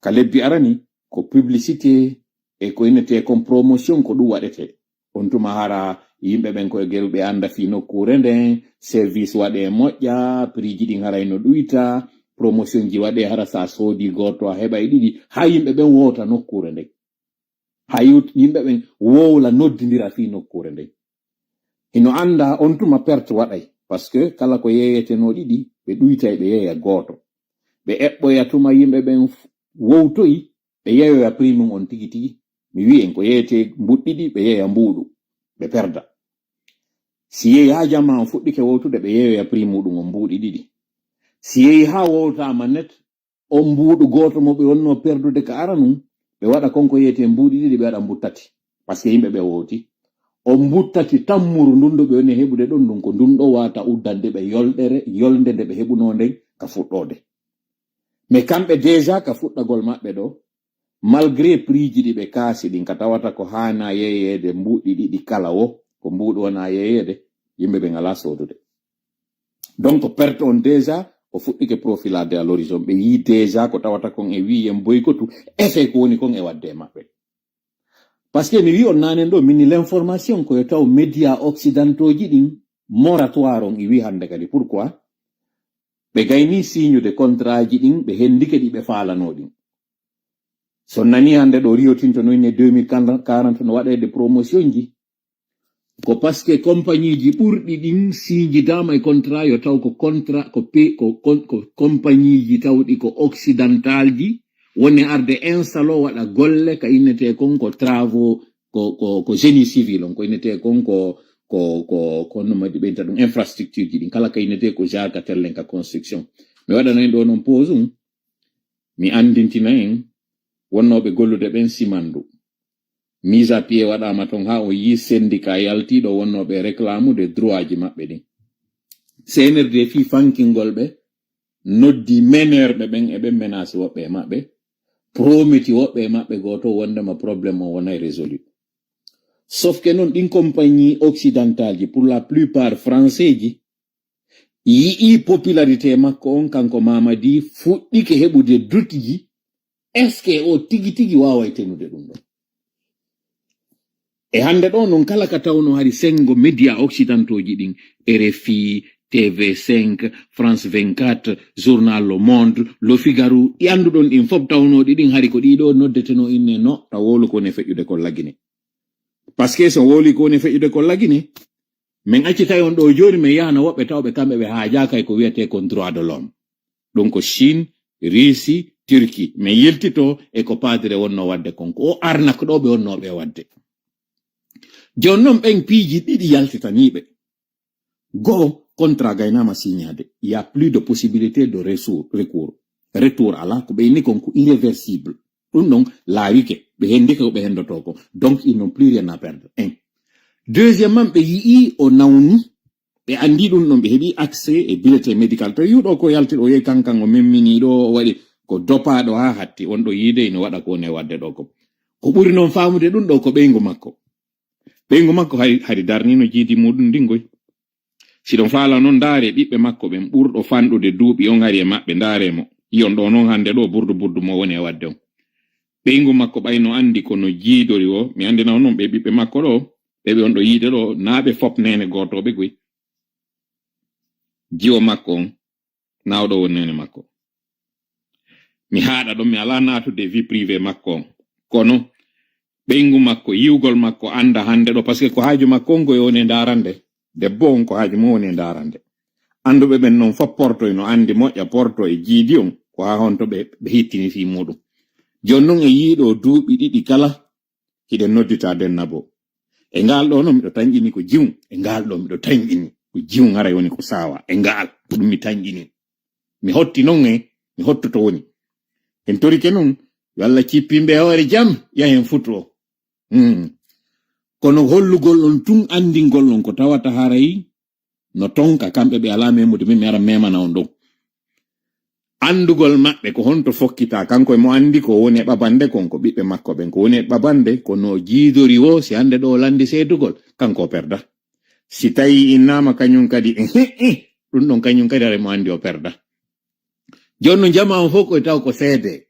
Ka lebbi arani, ko publicité e ko innete kon promotion ko ɗum waɗete. On tuma hara yimɓe ɓen ko e geru ɓe anda fii nokkuure nden, service waɗe moƴƴa, prix ji ɗin haray no ɗuyta, promotion ji waɗe hara sa soodi gooto a heɓay ɗiɗi, ha yimɓe ɓen wowta nokkuure nden. Ha yut-, yimɓe ɓen wowla noddindira fii nokkuure nden. Hino anda on tuma perte waɗay, parce que kala ko yeeyeteno ɗiɗi, ɓe ɗuytay ɓe yeeya gooto. Ɓe eɓɓoya tuma yimɓe ɓen f-, wowtoyi, ɓe yeeyoya prix mum on tigi tigi. Mi wi'en ko yeeyete mbuɗɗi ɗi, ɓe yeeya mbuuɗu, ɓe perda. Si yeeyi ha jama on fuɗɗike wowtude, ɓe yeeyoya prix muɗum on mbuuɗi ɗiɗi. Si yeeyi ha wowtaama net, on mbuuɗu gooto mo ɓe wonno perdude ka aranun, ɓe waɗa kon ko yeeyete mbuuɗi ɗiɗi, ɓe waɗa mbuttati. Parce que yimɓe ɓe wowti. On mbuttati tammuru ndun ɗo ɓe woni heɓude ɗon ndun, ko ndun ɗo wata uddande ɓe yolɗere, yolnde nde ɓe heɓuno nden ka fuɗɗoode. Mais kamɓe déjà ka fuɗɗagol maɓɓe ɗo, malgré prix ji ɗi ɓe kaasi ɗin, ka tawata ko haana yeeyeede mbuuɗi ɗiɗi kala wo, ko mbuuɗu wona yeeyeede, yimɓe ɓe ngala soodude. Donc, perte on déjà, o fuɗɗike profilade à l'horizon. Ɓe yii déjà ko tawata kon e wii en boycottu, effet ko woni kon e wadde e maɓɓe. Parce que mi wii on nanen ɗo, mini l'information ko yo taw média occidentaux ji ɗin, moratoire on i wii hannde kadi. Pourquoi? Ɓe gayni signude contrat ji ɗin, ɓe hendike ɗi ɓe faalano ɗin. So nani hannde ɗo Rio Tinto no inne deux mille quarante no waɗede promotion ji. Ko parce que compagnie ji ɓurɗi ɗin signidama e contrat yo taw ko contrat, ko pe-, ko, ko, ko compagnie ji tawɗi ko occidental ji woni arde instalo waɗa golle ka innete kon ko travaux, ko, ko, ko génie civil on, ko innete kon ko, ko, ko, ko no madi ɓeyta ɗum infrastructure ji ɗin. Kala ka innete ko jaka tellen ka construction. Mi waɗana en ɗo non pause um. Mi anndintina en wonnooɓe gollude ɓen simandu. Mise à pied waɗaama ton haa o yii syndicat yaltiiɗo wonnooɓe réclamude droit ji maɓɓe ɗin. C N R D fii fankingol ɓe, noddi meneerɓe ɓen e ɓen menace woɓɓe e maɓɓe, promiti woɓɓe e maɓɓe gooto wondema problème o wonay résolu. Sauf que non ɗin compagnie occidentale ji, pour la plupart français ji, yi'i popularité makko on, kanko Mamadi fuɗɗike heɓude dutiji, est-ce que o tigi tigi waaway tenude ɗum ɗon? E hannde ɗo non kala ka tawno hari sengo média occidentaux ji ɗin, R F I, T V cinq, France vingt-quatre, journal Le Monde, Le Figaro, ɗi annduɗon ɗin fof tawnooɗi ɗin hari ko ɗiɗo noddeteno inne no, taw wowlu ko ne feƴƴude ko lagine. Parce que so wowli ko ne feƴƴude ko lagine, min accitay on ɗo jooni, min yahana woɓɓe tawɓe kamɓe ɓe haajaaka e ko wiyetee kon droit de l'homme. Ɗum ko Chine, Russie, Turquie. Min yiltito e ko padre wonno waɗde kon. Ko o arnaque ɗo ɓe wonno ɓe waɗde. Jooni non ɓen piiji ɗiɗi yaltitaniiɓe. Go contrat gaynama signaade. Il y a plus de possibilité de ressour-, recours. Retour ala ko ɓe inni kon ko irréversible. Ɗum ɗon laawike, ɓe hendike ko ɓe hendoto ko. Donc, ils n'ont plus rien à perdre. Un. Deuxièmement, ɓe yi'i o nawni, ɓe anndi ɗum ɗon, ɓe heɓi accès e bulletin médical. To yi'uɗo ko yalti ɗo, yehi kankan o memmini ɗo, o waɗi ko dopaaɗo haa hatti, on ɗo yiide ino waɗa ko ne waɗde ɗo ko. Ko ɓuri noon faamude ɗum ɗo ko ɓeyngu makko. Ɓeyngu makko hari, hari darnino jiidi muɗum ndingoy. Si ɗon faala non, ndaare ɓiɓɓe makko ɓen ɓurɗo fanɗude duuɓi on ari e maɓɓe, ndaare mo. Iyon ɗo non hannde ɗo burdu burdu mo woni e waɗde on. Ɓeyngu makko ɓay no anndi ko no jiidori o, mi anndina on non ɓe ɓiɓɓe makko ɗo, ɓe ɓe on ɗo yiide ɗo, naa ɓe fop neene gootooɓe goy. Jiwo makko on, naa o ɗo woni neene makko. Mi haaɗa ɗon, mi alaa naatude vie privée makko on. Kono ɓeyngu makko, yiwgol makko annda hannde ɗo, parce que ko haaju makko on ko woni e ndaarande. Debbo on ko haaju mum woni e ndaarande. Annduɓe ɓen non fof porto ino anndi moƴƴa porto e jiidi on, ko haa honto ɓe, ɓe hittini fii muɗum. Jooni non e yiiɗo duuɓi ɗiɗi kala, hiɗen noddita den nabo. E ngaal ɗo non miɗo tanƴini ko jiwun, e ngaal ɗo miɗo tanƴini ko jiwun, haray woni ko saawa. E ngaal, ko ɗum mi tanƴini. Mi hotti non e, mi hottoto woni. En torike non, yo Allah cippimɓe e hoore jam, yahen futu o. Hmm. Kono hollugol on tun, anndingol on ko tawata haray no tonka, kamɓe ɓe alaa memude min, mi ara memana on ɗon. Anndugol maɓɓe ko honto fokkita, kanko e mo anndi ko woni e ɓabande kon, ko ɓiɓɓe makko ɓen, ko woni e ɓabande, ko no jiidori woo, si hannde ɗo o lanndi seedugol, kanko o perda. Si tawi innama kañum kadi, ɗum ɗon kañum kadi haray mo anndi o perda. Jooni non jamaa on fof koye taw ko seede.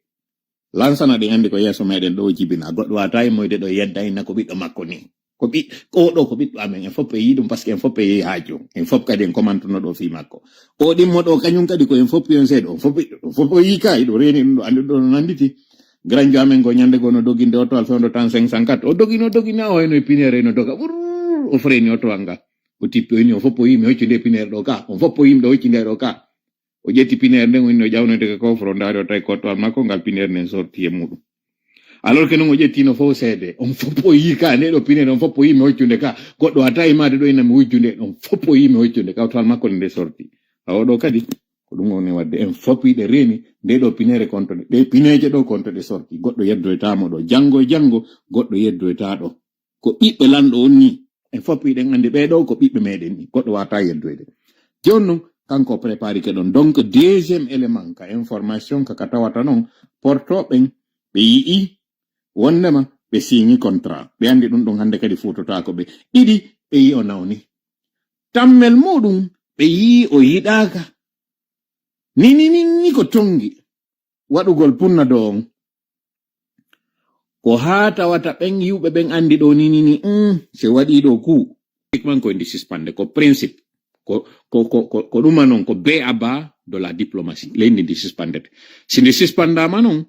Lansana ɗin anndi ko yeeso meɗen ɗo jibina. Goɗɗo wata immoyde ɗo yedda inna ko ɓiɗɗo makko ni. Ko ɓi-, ko ɗo ko ɓiɗɗo amen. En fof en yi ɗum parce que en fof en yi haaju. En fof kadi en komantuno ɗo fii makko. O ɗimmo ɗo kañum kadi ko en fof on seeɗa. On fof, on fof o yi ka, iɗo reeni ɗum ɗo, anndi ɗo no nannditi. Granjo amen go ñande go no doginde oto al fewndo tan cinq cent quatre. O dogino, dogina o heno e pinere no doga. Wurr, o freni oto anga. O tippi o inni, on fof o yi mi hoccu nde pinere ɗo ka. On fof o yi mi ɗo hoccu nde ɗo ka. O ƴetti pineere nden, o inni o ƴawnode ka koforo, ndaari o tawi kotowal makko ngal, pineere nden sorti e muɗum. Alors que non o ƴettino fof seede, on fof o yii ka nde ɗo pineere, on fof o yii mi hoccude ka, goɗɗo wata imaade ɗo ina mi hujjude, on fof o yii mi hoccude, kotowal makko nde sorti. Awa ɗo kadi, ko ɗum woni wadde en fof yiɗe reeni, nde ɗo pineere konto ɗe, ɗe pineeje ɗo konto ɗe sorti, goɗɗo yeddoytaamo ɗo, janngo e janngo, goɗɗo yeddoytaa ɗo. Ko ɓiɓɓe lanɗo on ni. En fof hiɗen anndi ɓee ɗo ko ɓiɓɓe meɗen ni. Goɗɗo wata yeddoyde. Jooni non, kanko o préparike ɗon. Donc, deuxième élément ka information ka, ka tawata non, porto ɓen ɓe yi'i wondema ɓe signi contrat. Ɓe anndi ɗum ɗon hannde kadi fuutotaako ɓe. Ɗiɗi, ɓe yi'i o nawni. Tammel muɗum, ɓe yi'i o yiɗaaka. Ni, ni, ni, ni ko tongi. Waɗugol punna do on. Ko haa tawata ɓen yiwɓe ɓen anndi ɗo ni, ni, ni, mm, si waɗi ɗo ku. Pratiquement ko ndi suspende, ko principe. Ko, ko, ko, ko, ko ɗuma non, ko B A ba de la diplomatie. Leydi ndi suspendete. Si ndi suspendama non,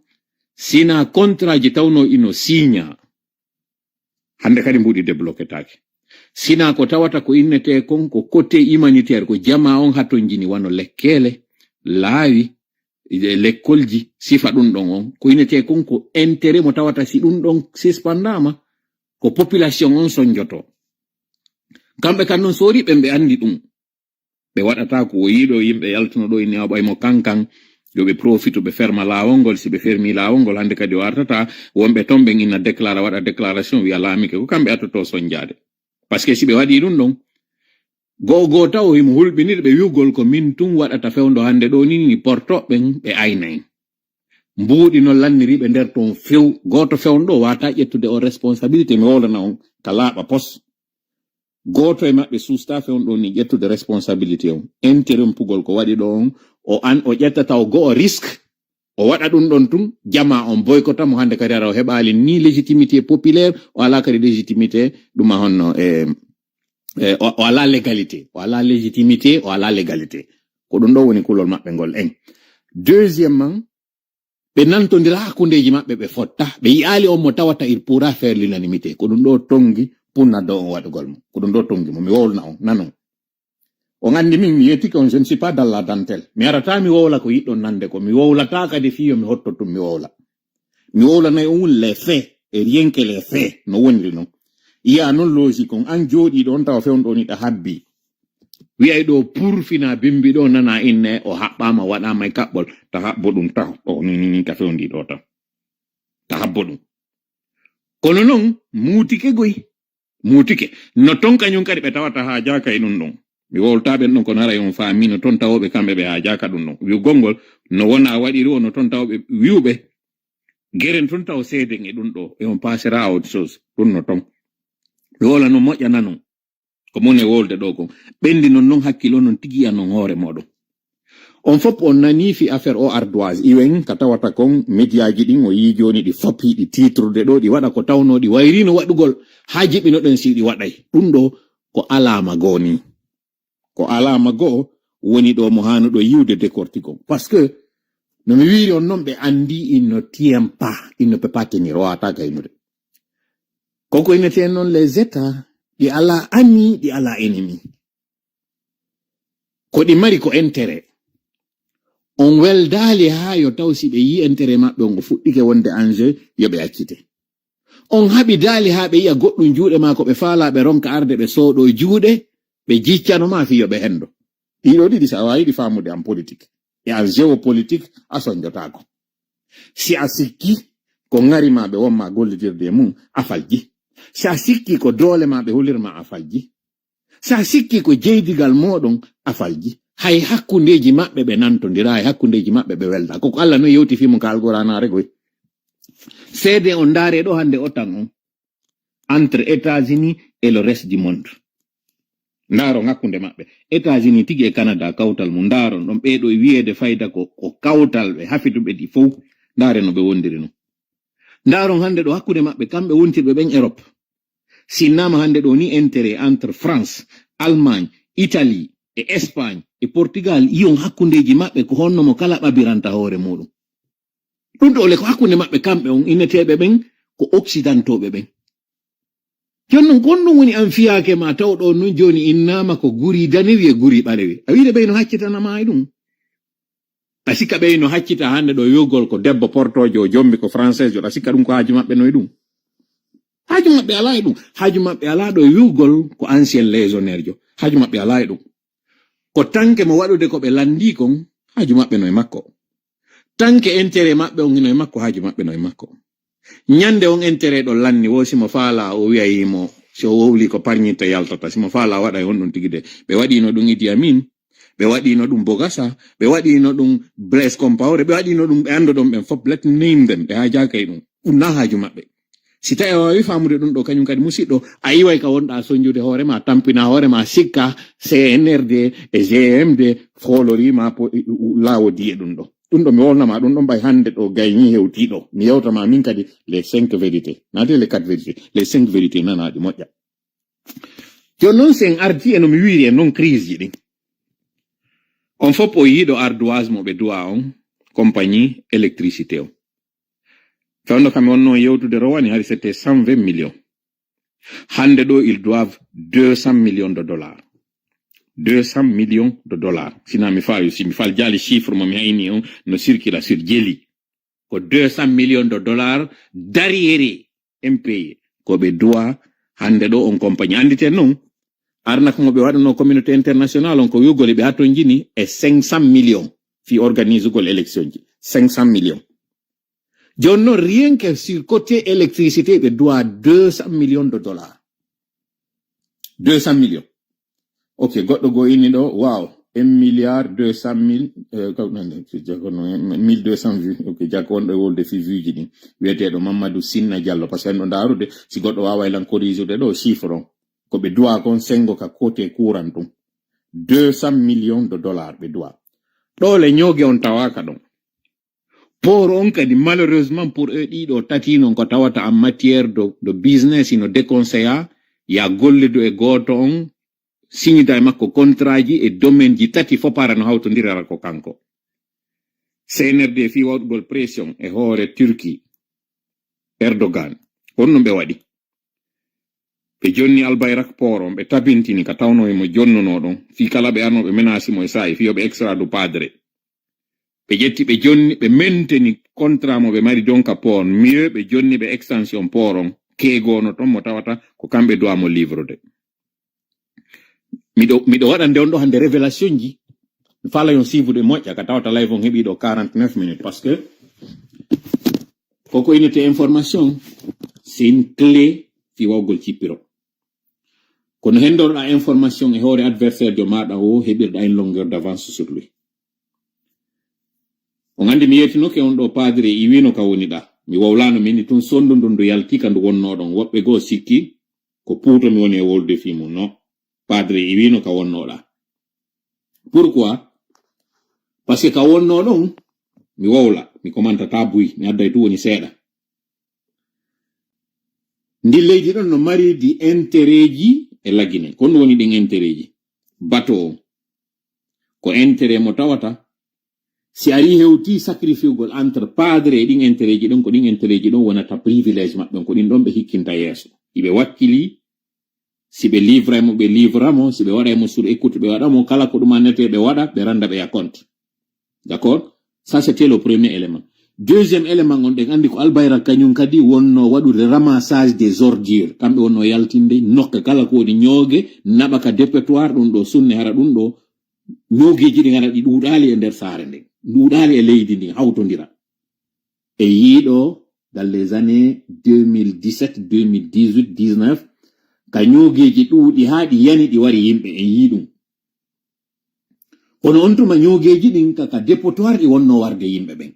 sina contrat ji tawno ino signa. Hannde kadi mbuɗi débloketaake. Sina ko tawata ko innetee kon ko côté humanitaire, ko jamaa on hatonjini wano lekkeele, laawi, e lekkolji, sifa ɗum ɗon on. Ko innetee kon ko intérêt mo tawata si ɗum ɗon sispandaama, ko population on sonjoto. Kamɓe kan non soori ɓen ɓe anndi ɗum. Ɓe waɗata ko o yiɗo, yimɓe yaltuno ɗo inni o ɓay mo kankan, yo ɓe profitu ɓe ferma laawol ngol, si ɓe fermi laawol ngol, hannde kadi o artata, wonɓe ton ɓen ina déclara, waɗa déclaration, wiya laamike, ko kamɓe attoto sonjaade. Parce que si ɓe waɗi ɗum ɗon, goo goo taw himo hulɓiniri ɓe wi'ugol ko min tun waɗata fewndo hannde ɗo ni, ni porto ɓen ɓe aynay. Mbuuɗi no lanniri ɓe nder ton few, gooto fewndo wata ƴettude o responsabilité, mi wowlana on ka laaɓa pos. Gooto e maɓɓe suusta fewndo ni ƴettude responsabilité on. Intérêt pugol ko waɗi ɗo on, o an, o ƴetta taw go'o risque, o waɗa ɗum ɗon tun, jamaa on boykota mo hannde kadi ara o heɓaali ni légitimité populaire, o alaa kadi légitimité ɗuma honno, e, e, o, o alaa légalité, o alaa légitimité, o alaa légalité. Ko ɗum ɗo woni kulol maɓɓe ngol en. Deuxièmement, ɓe nantondira hakkundeeji maɓɓe, ɓe fotta, ɓe yi'aali on mo tawata il pourra faire l'unanimité. Ko ɗum ɗo tongi punna do on waɗugol mo. Ko ɗum ɗo tongi mo. Mi wowlna on, nanon. On anndi min, mi yettike on, je ne suis pas dans la dentelle. Mi arata mi wowla ko yiɗɗon nande ko. Mi wowlata kadi fii yo mi hotto tun mi wowla. Mi wowlanay on les faits, et rien que les faits, no woniri non. Iya non logique on, an jooɗiiɗo on tawa fewndo on iɗa habbi. Wi'ay ɗo pour fina bimbi ɗo nana inne, o haɓɓaama, waɗaama e kaɓɓol, ta haɓbo ɗum taho. O ni, ni, ni ka fewndi ɗo taho. Ta haɓbo ɗum. Kono non, muutike goy. Muutike. No ton kañum kadi ɓe tawata haajaaka e ɗum ɗon. Mi wowlta ɓen ɗon kono haray on faami no ton tawooɓe kamɓe ɓe haajaaka ɗum ɗon. Wi'ugol ngol, no wona waɗiri o no ton tawooɓe wi'uɓe. Geren ton taw seeden e ɗum ɗo. Et on passera à autre chose. Ɗum no ton. Mi wowla no moƴƴa nanon. Ko mon e wolde ɗo kon. Ɓendi non non hakkilo non tigi anon hoore moɗon. On fof on nani fi affaire o ardoise. Iwen ka tawata kon médiaji ɗin o yii jooni ɗi fof hiɗi titrude ɗo, ɗi waɗa ko tawno ɗi wayrino waɗugol. Haa jiɓinoɗen si ɗi waɗay. Ɗum ɗo ko alaama goo ni. Ko alaama goo woni ɗo mo haanuɗo yiwde décortiquer. Parce que no mi wiiri on non ɓe andi il ne tient pas, il ne peut pas tenir, o wata gaynude. Koko inneten non les états, ɗi ala ami, ɗi ala ennemi. Ko ɗi mari ko intérêt. On weldaali haa yo taw si ɓe yii intérêt maɓɓe on o fuɗɗike wonde enjeu, yo ɓe accite. On haɓidaali haa ɓe yi'a goɗɗum juuɗe maa ko ɓe faalaa ɓe ronka arde ɓe sooɗo juuɗe, ɓe jiccano ma fii yo ɓe hendo. Ɗiɗo ɗiɗi si a waawi ɗi faamude en politique. E en géopolitique, a sonjotaako. Si a sikki ko ŋari ma ɓe won ma gollitirde e mum, a falji. Si a sikki ko doole ma ɓe holirma a falji, si a sikki ko jeydigal mooɗon a falji, hay hakkundeeji maɓɓe ɓe nantondira, hay hakkundeeji maɓɓe ɓe welda. Ko ko Allah no yewti fii mum ka Alqur'aanaare goy. Seede on ndaare ɗo hannde o tan on entre États-Unis et le reste du monde. Ndaaron hakkunde maɓɓe. États-Unis tigi e Canada kawtal mum. Ndaaron ɗon ɓee ɗo e wiyeede fayda ko, ko kawtal ɓe hafituɓe ɗi fow. Ndaare no ɓe wondiri non. Ndaaron hannde ɗo hakkunde maɓɓe, kamɓe wontirɓe ɓen Europe. Sinnaama hannde ɗo ni intérêt entre France, Allemagne, Italie e Espagne e Portugal, iyon hakkundeeji maɓɓe ko honno mo kala ɓabiranta hoore muuɗum. Ɗum ɗo le ko hakkunde maɓɓe kamɓe on inneteeɓe ɓen ko occidentooɓe ɓen. Jooni non ko honɗum woni an fiyaake ma taw ɗo non jooni innaama ko guri danewi e guri ɓalewi. A wiide ɓey no haccitana ma e ɗum. A sikka ɓey no haccita hannde ɗo wi'ugol ko debbo portoojo o jombi ko français jo, a sikka ɗum ko haaju maɓɓe no e ɗum. Haaju maɓɓe alaa e ɗum. Haaju maɓɓe alaa ɗo wi'ugol ko ancien légionnaire jo. Haaju maɓɓe alaa e ɗum. Ko tanke mo waɗude ko ɓe lanndii kon, haaju maɓɓe no e makko. Tanke intérêt maɓɓe on hino e makko, haaju maɓɓe no e makko. Ñande on intérêt ɗo lanni, wo si mo faala o wi'ay mo, si o wowli ko parñitta yaltata, si mo faala waɗa e on ɗum tigi de. Ɓe waɗino ɗum Idi Amin, ɓe waɗino ɗum Bogasa, ɓe waɗino ɗum Blaise Compaoré, ɓe waɗino ɗum ɓe annduɗon ɓen fof, let name them, ɓe haajaaka e ɗum. Ɗum na haaju maɓɓe. Si tawi a waawi faamude ɗum ɗo, kañum kadi musiɗɗo, a iway ka wonɗa sonjude hoore ma, tampina hoore ma, sikka C N R D e G M D foolori ma po-, laawo diye ɗum ɗo. Ɗum ɗo mi wolna ma, ɗum ɗon ɓay hannde ɗo gayni hewti ɗo. Mi yewta ma min kadi les cinq vérités. Naade les quatre vérités. Les cinq vérités nanaaɗi moƴƴa. Jooni noon sen arti e no mi wiiri e noon crise ji ɗin. On fof o yiiɗo ardoise mo ɓe duwa on, compagnie électricité o. Fewndo kam wonno yewtude rowani hari c'était cent vingt millions. Hannde ɗo, ils doivent deux cents millions de dollars. Deux cents millions de dollars. Sina mi faawi, si mi fal jaali chiffre mo mi hayni on, no circula sur jeli. Ko deux cents millions de dollars d'arriéré impayé. Ko ɓe duwa hannde ɗo on compagnie. Annditen non, arna ko mo ɓe waɗuno communauté internationale on ko wi'ugol ɓe hatonjini e cinq cents millions fi organisugol élection ji. Cinq cents millions. Jooni noon, rien que sur côté électricité, ɓe duwa deux cents millions de dollars. Deux cents millions. Ok, goɗɗo goo inni ɗo, waaw, un milliard deux cent mille, euh, ko, non, non, c'est déjà ko non, mille deux cents vues. Ok, jaggo on ɗo e wolde fi vues ji ɗin. Wiyeteeɗo Mamadou Sinna Diallo, parce que en ɗo ndaarude, si goɗɗo waaway lan corrige ude ɗo chiffre on. Ko ɓe duwa kon sengo ka côté courant tun. Deux cents millions de dollars ɓe duwa. Ɗo le ñooge on tawaaka ɗon. Port on kadi, malheureusement pour eux, ɗiɗo tati non ko tawata en matière de, de business ino déconseilla, ya gollidu e gooto on, signita e makko contrat ji e domaine ji tati fof para no hawtondirara ko kanko. C N R D fii waɗugol pression e hoore Turquie, Erdogan. Honno ɓe waɗi? Ɓe jonni Albayrak port on, ɓe tabintini ka tawno e mo jonnono ɗon, fii kala ɓe arno ɓe menasi mo e saa'i, fii yo ɓe extradu Padre. Ɓe ƴetti, ɓe jonni, ɓe menteni contrat mo ɓe mari donc ka port, mieux ɓe jonni ɓe extension port on, keegono ton mo tawata ko kamɓe duwa mo livrude. Miɗo, miɗo waɗa nde on ɗo hannde révélation ji. Mi faala yon siifude moƴƴa, ka tawata live on heɓi ɗo quarante-neuf minutes, parce que koko inete information, c'est une clé fi wawgol cippiro. Kono hendorɗa information e hoore adversaire jo maɗa o, heɓirɗa une longueur d'avance sur lui. On anndi mi yeetinoke on ɗo padre iwino ka woni ɗa. Mi wawlano mini tun sondu ndun ndu yalti ka ndu wonno ɗon. Woɓɓe goo sikki ko puuto mi woni e wolde fi mum no. Padre iwino ka wonno ɗa. Pourquoi? Parce que ka wonno ɗon, mi wowla, mi komantata buy, mi adday tu woni seeɗa. Ndi leydi ɗon no mari di intérêt ji e lagine. Ko ɗum woni ɗin intérêt ji. Bateau on. Ko intérêt mo tawata. Si ari hewti sacrifiugol entre padre e ɗin intérêt ji ɗon, ko ɗin intérêt ji ɗon wonata privilège maɓɓe on. Ko ɗin ɗon ɓe hikkinta yeeso. Iɓe wakkili, si ɓe livra mo, ɓe livra mo, si ɓe waɗa mo sur écoute, ɓe waɗa mo, kala ko ɗum annete, ɓe waɗa, ɓe randa ɓe ya compte. D'accord? Ça, c'était le premier élément. Deuxième élément, on ɗen anndi ko Albayra kañum kadi wonno waɗude ramassage des ordures. Kamɓe wonno yaltinde nokka kala ko woni ñooge, naɓa ka dépotoir, ɗum ɗo sunne hara ɗum ɗo ñoogeeji ɗi ngara ɗi ɗuuɗaali e nder saare nden. Ɗuuɗaali e leydi ndin, hawtondira. E yiiɗo dans les années deux mille dix-sept, deux mille dix-huit, dix-neuf, ka ñoogeeji ɗuuɗi haa ɗi yani ɗi wari yimɓe, en yii ɗum. Kono on tuma ñoogeeji ɗin ka, ka dépotoir ɗi wonno warde yimɓe ɓen.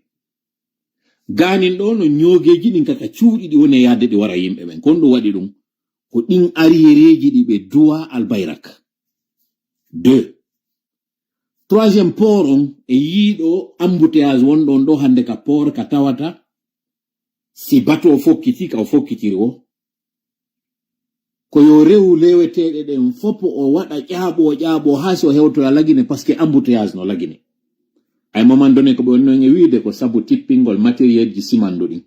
Gaanin ɗo no ñoogeeji ɗin ka, ka cuuɗi ɗi woni e yaade ɗi wara yimɓe ɓen. Kon ɗum waɗi ɗum. Ko ɗin arriéréji ɗi ɓe duwa Albayrak. Deux. Troisième port on, e yiiɗo embouteillage wonɗo on ɗo hannde ka port ka tawata, si bateau fokkiti, ka o fokkitiri o, ko yo rew reweteeɗe ɗen fof o waɗa ƴaaɓo, ƴaaɓo haa si o hewtoya Lagine, parce que embouteillage no Lagine. Ay moment donné, ko ɓe wonno e wiide ko sabu tippingol matériel ji simandu ɗin.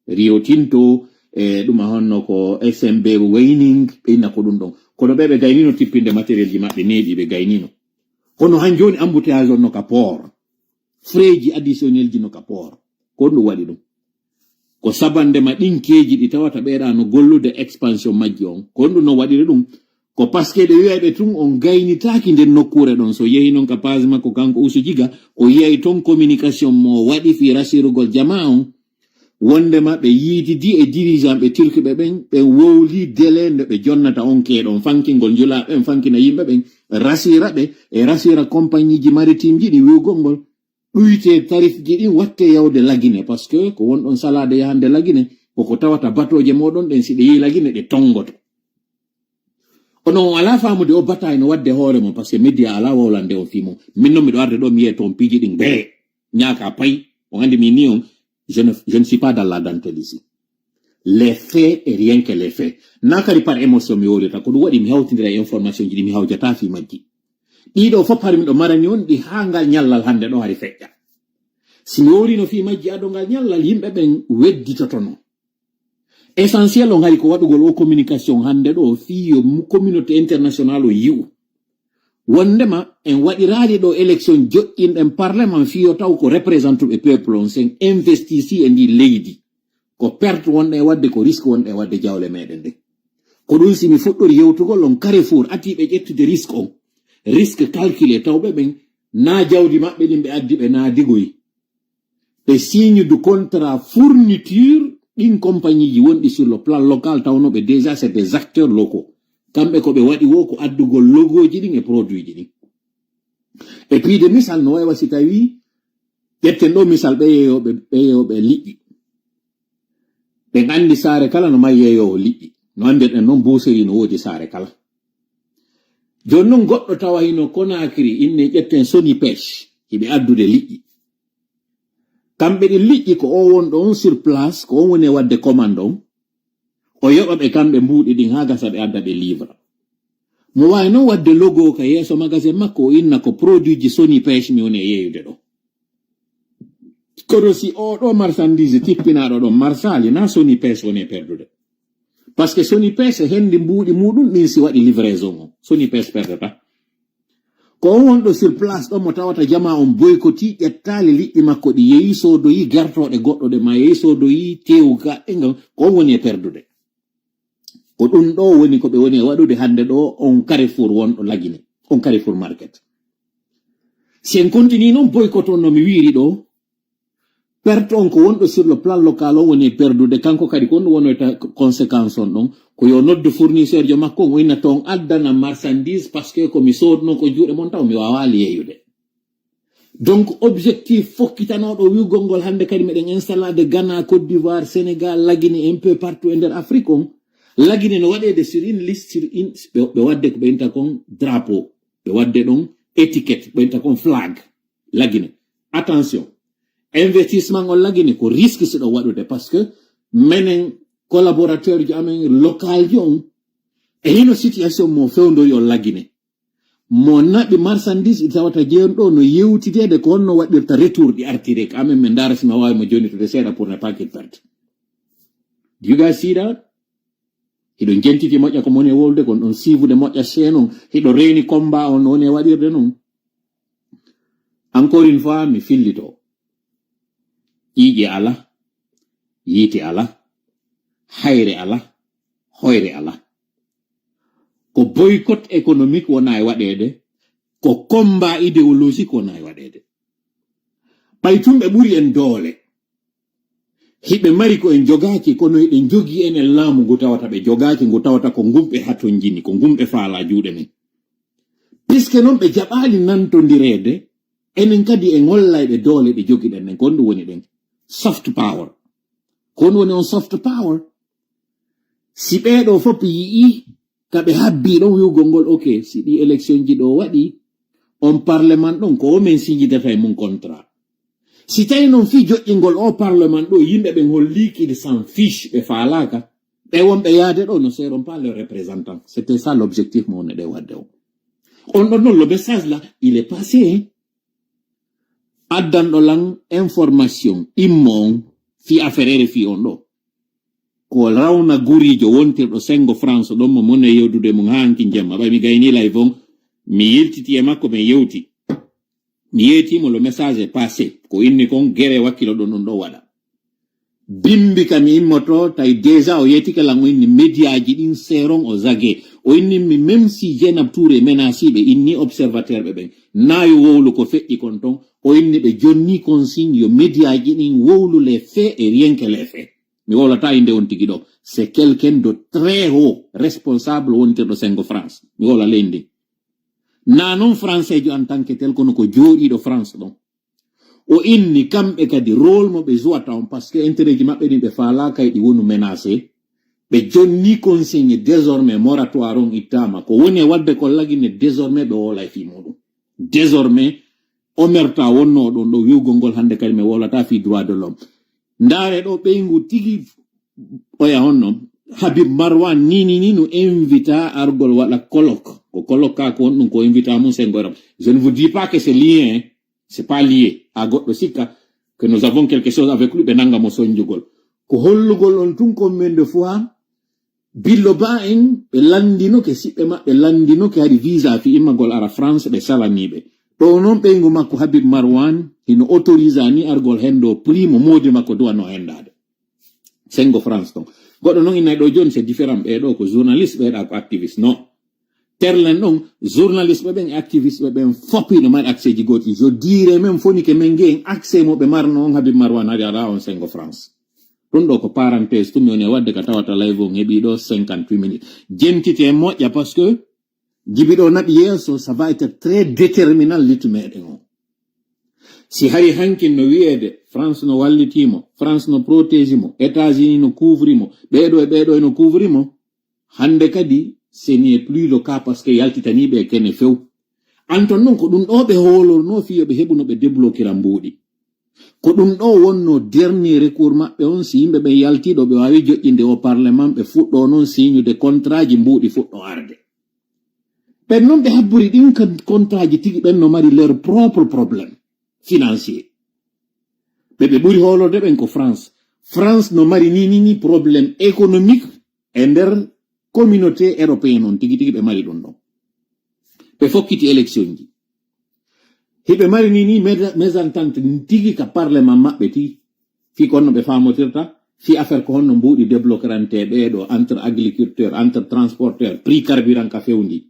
Rio Tinto, e ɗum a honno ko S M B Waining, ɓe inna ko ɗum ɗon. Kono ɓe, ɓe gaynino tippinde matériel ji maɓɓe neeɓi, ɓe gaynino. Kono han jooni embouteillage on no ka port. Frais ji additionnel ji no ka port. Ko ɗum waɗi ɗum. Ko sabande ma ɗin keeji ɗi tawata ɓeeɗa no gollude expansion majji on. Ko ɗum no waɗiri ɗum. Ko parce que ɓe wi'ay ɓe tun on gaynitaaki nden nokkuure ɗon. So yehi non ka page makko kanko Usu Jiga, o yi'ay ton communication mo waɗi fii rasirugol jamaa on. Wondema ɓe yiididi e dirigeant ɓe turki ɓe ɓen, ɓe wowli délai nde ɓe jonnata on kee ɗon, fankingol njulaa ɓen, fankina yimɓe ɓen, rasira ɓe, e rasira compagnie ji maritime ji ɗi wi'ugol ngol. Ɗuyte tarif ji ɗin watte yawde Lagine, parce que ko wonɗon salaade yahande Lagine, koko tawata batooje mooɗon ɗen, si ɗe yehi Lagine, ɗe tongoto. Kono on alaa faamude o bataille no waɗde hoore mum, parce que média alaa wowlande on fii mum. Min non miɗo arde ɗo, mi yi'e toon piiji ɗin, bee, ñaaka pay. On anndi min ni on, je ne, je ne suis pas dans la dentelle ici. Les faits et rien que les faits. Na kadi par émotion mi wowlirta, ko ɗum waɗi mi hawtindira e information ji ɗi mi hawjata fii majji. Ɗiɗo fof hari miɗo marani on ɗi haa ngal ñallal hannde ɗo hari feƴƴa. Si mi wowlino fii majji ado ngal ñallal, yimɓe ɓen wedditotono. Essentiel on hari ko waɗugol o communication hannde ɗo fii yo mu-, communauté internationale o yi'u. Wondema en waɗiraali ɗo élection joƴƴinɗen parlement fii yo taw ko représentuɓe peuple on, sen investisi e ndi leydi. Ko perte wonɗen e waɗde, ko risque wonɗen e waɗde jawle meɗen ɗen. Ko ɗum si mi fuɗɗori yewtugol on carrefour atiiɓe ƴettude risque on. Risque calculé tawɓe ɓen na jawdi maɓɓe ɗin ɓe addi ɓe na digoyi. Ɓe signe du contrat fourniture ɗin compagnie ji wonɗi sur le plan local tawno ɓe déjà c'est des acteurs locaux. Kamɓe ko ɓe waɗi wo ko addugol logoji ɗin e produit ji ɗin. E piide misal no waywa si tawi ƴetten ɗo misal ɓe yeeyooɓe, ɓe yeeyooɓe liƴƴi. Ɓe anndi saare kala no mari yeeyoowo liƴƴi. No anndirɗen noon boucherie no woodi saare kala. Jooni noon goɗɗo tawa hino Conakry inne ƴetten Sony Pêche hiɓe addude liƴƴi. Kamɓe ɗin liƴƴi ko o wonɗo on sur place, ko on woni e waɗde commande on. O yoɓa ɓe kamɓe mbuuɗi ɗin haa gasa ɓe adda ɓe livra. Mo waawi noon waɗde logo ka yeeso magasin makko o inna ko produit ji Sony Pêche mi woni e yeeyude ɗo. Kono si o ɗo marchandise tippinaaɗo ɗon marsaali na Sony Pêche woni e perdude. Parce que Sony Pêche e hendi mbuuɗi muɗum ɗin si waɗi livraison o. Sony Pêche perdata. Ko on wonɗo sur place ɗon mo tawata jamaa on boykoti ƴettaali liƴƴi makko ɗi yehi soodoyi gertooɗe goɗɗo ɗe ma yehi soodoyi tewu gaɗɗe ngam ko on woni e perdude. Ko ɗum ɗo woni ko ɓe woni e waɗude hannde ɗo on carrefour wonɗo Lagine, on carrefour market. Si en continue noon boycott on no mi wiiri ɗo, perte on ko wonɗo sur le plan local on woni e perdude, kanko kadi ko ɗum wonoyta conséquence on ɗon, ko yo noddu fournisseur jo makko on o inna toon addana marchandise parce que ko mi soodno ko juuɗe mon taw mi waawaali yeeyude. Donc, objectif fokkitanooɗo wi'ugol ngol hannde kadi meɗen installade Ghana, Côte d'Ivoire, Sénégal, Lagine, un peu partout e nder Afrique on. Lagine no waɗeede sur une liste, sur une, ɓe, ɓe waɗde ko ɓe inta kon drapeau, ɓe waɗde ɗon étiquette, ɓe inta kon flag. Lagine. Attention. Investissement on Lagine ko risque si ɗo waɗude parce que menen collaborateur ji amen local ji on e hino situation mo fewndori on Lagine. Mo naɓi marchandise ɗi tawata jeyon ɗo no yewtideede ko honno waɗirta retour ɗi artire ka amen min ndaara si ma waawi mo jonitude seeɗa pour ne pas qu'il perde. Do you guys see that? Hiɗo jentiti moƴƴa ko moni e wolde kon ɗon siifude moƴƴa chaîne on. Hiɗo reeni combat on no woni e waɗirde non. Encore une fois, mi fillito. Ƴiiƴe ala, yiite ala, hayre ala, hoyre ala. Ko boycott économique wona e waɗeede, ko combat idéologique wona e waɗeede. Ɓay tun ɓe ɓuri en doole. Hiɓe mari ko en jogaaki, kono hiɗen jogii enen laamu ngu tawata ɓe jogaaki, ngu tawata ko ngun ɓe hatonjini, ko ngun ɓe faalaa juuɗe men. Puisque noon ɓe jaɓaali nantondireede, enen kadi en hollay ɓe doole ɗe jogiɗen ɗen, ko honɗum woni ɗen? Soft power. Ko honɗum woni on soft power? Si ɓee ɗoo fof yi'ii ka ɓe habbii ɗon wi'ugol ngol, ok, si ɗii élection ji ɗoo waɗii, on parlement ɗon, ko o men signidata e mun contrat. Si tawii noon fii joƴƴingol o parlement ɗoo, yimɓe ɓen holliiki ils s'en fiche, ɓe faalaaka, ɓe wonɓe yaade ɗoo, ne seront pas leurs représentants. C'était ça l'objectif mo wonno ɗe waɗde o. On ɗon noon, le message là, il est passé, hein. Addanɗo lan information ɗimmo on fii affaire R F I on ɗoo, ko Rawna Guriijo wontirɗo Senngo France ɗon mo mon e yewdude mum haa hanki jemma. Ɓay mi gaynii live on, mi yiltiti e makko, men yewti. Mi yeetii mo, le message est passé. Ko inni kon, gere wakkilo ɗon ɗum ɗoo waɗa. Bimbi kam immoto, tawi déjà o yeetike lan, o inni médiaji ɗin seront aux aguets. O inni mi, même si Dieynaba Touré menacii ɓe, inni observateur ɓe ɓen. Naayo wowlu ko feƴƴi kon ton. O inni ɓe jonni consigne yo médiaji ɗin wowlu les faits et rien que les faits. Mi wowlataa innde on tigi ɗoo. C'est quelqu'un de très haut, responsable wontirɗo Senngo France. Mi wowla leydi ndin. Naa noon Français jo en tant que tel, kono ko jooɗiiɗo France ɗon. O inni kamɓe kadi rôle mo ɓe jouata on, parce que intérêt ji maɓɓe ɗin ɓe faalaaka e ɗi wonu menacé. Ɓe jonni consigne, désormais moratoire on ittaama. Ko woni e waɗde ko lagine, désormais ɓe wowlay fii muɗum. Désormais, omerta wonnoo ɗon ɗoo wi'ugol ngol hannde kadi mi wowlataa fii droit de l'homme. Ndaare ɗoo ɓeyngu tigi, oya honno, Habib Marwan ni, ni, ni no invita argol waɗa colloque. Ko colloque ka ko honɗum? Ko invita mum Senngo Europe. Je ne vous dis pas que c'est lié, hein. C'est pas lié. A goɗɗo sikka que nous avons quelque chose avec lui, ɓe nanga mo sonjugol. Ko hollugol on tun combien de fois Billo Ba en, ɓe lanndinoke, siɓɓe maɓɓe lanndinoke hari visa fii immagol ara France, ɓe salanii ɓe. Ɗoo noon ɓeyngu makko Habib Marwan hino autorisani argol henndo prix mo moodi makko duwanoo henndaade. Senngo France ton. Goɗɗo noon innay ɗoo jooni, c'est différent. Ɓee ɗoo ko journaliste, ɓee ɗaa ko activiste. Non. Terlen ɗon, journaliste ɓe ɓen e activiste ɓe ɓen fof hino mari accès ji gooti. Je dirais même foni que men ngen accès mo ɓe marno on Habib Marwan hari alaa on Senngo France. Ɗum ɗoo ko parenthèse tun mi woni e waɗde ka tawata live on heɓii ɗoo cinquante-huit minutes. Jentite moƴƴa parce que Jibi ɗoo naɓi yeeso, ça va être très déterminant lutte meɗen on. Si hari hankin no wi'eede France no wallitii mo, France no protégé mo, États-Unis no couvri mo, ɓee ɗoo e ɓee ɗoo no couvri mo, hannde kadi ce n'est plus le cas parce que yaltitanii ɓe kene few. Anton non ko ɗum ɗoo ɓe hoolornoo fii yo ɓe heɓu no ɓe débloquera mbuuɗi. Ko ɗum ɗoo wonnoo dernier recours maɓɓe on, si yimɓe ɓen yaltii ɗoo ɓe waawi joƴƴinde o parlement, ɓe fuɗɗoo non signude contrat ji mbuuɗi fuɗɗoo arde. Ɓen non ɓe habbori ɗin kon-, contrat ji tigi ɓen no mari leur propre problème financier. Ɓe ɓe ɓuri hoolorde ɓen ko France. France no mari ni, ni, ni problème économique e nder communauté européenne on tigi tigi ɓe mari ɗum ɗon. Ɓe fokkiti élection ji. Hiɓe mari ni, ni meda-, mésentente tigi ka parlement maɓɓe ti. Fii ko honno ɓe faamotirta, fii affaire ko honno mbuuɗi débloquerante ɓee ɗoo entre agriculteur, entre transporteur, prix carburant ka fewndi.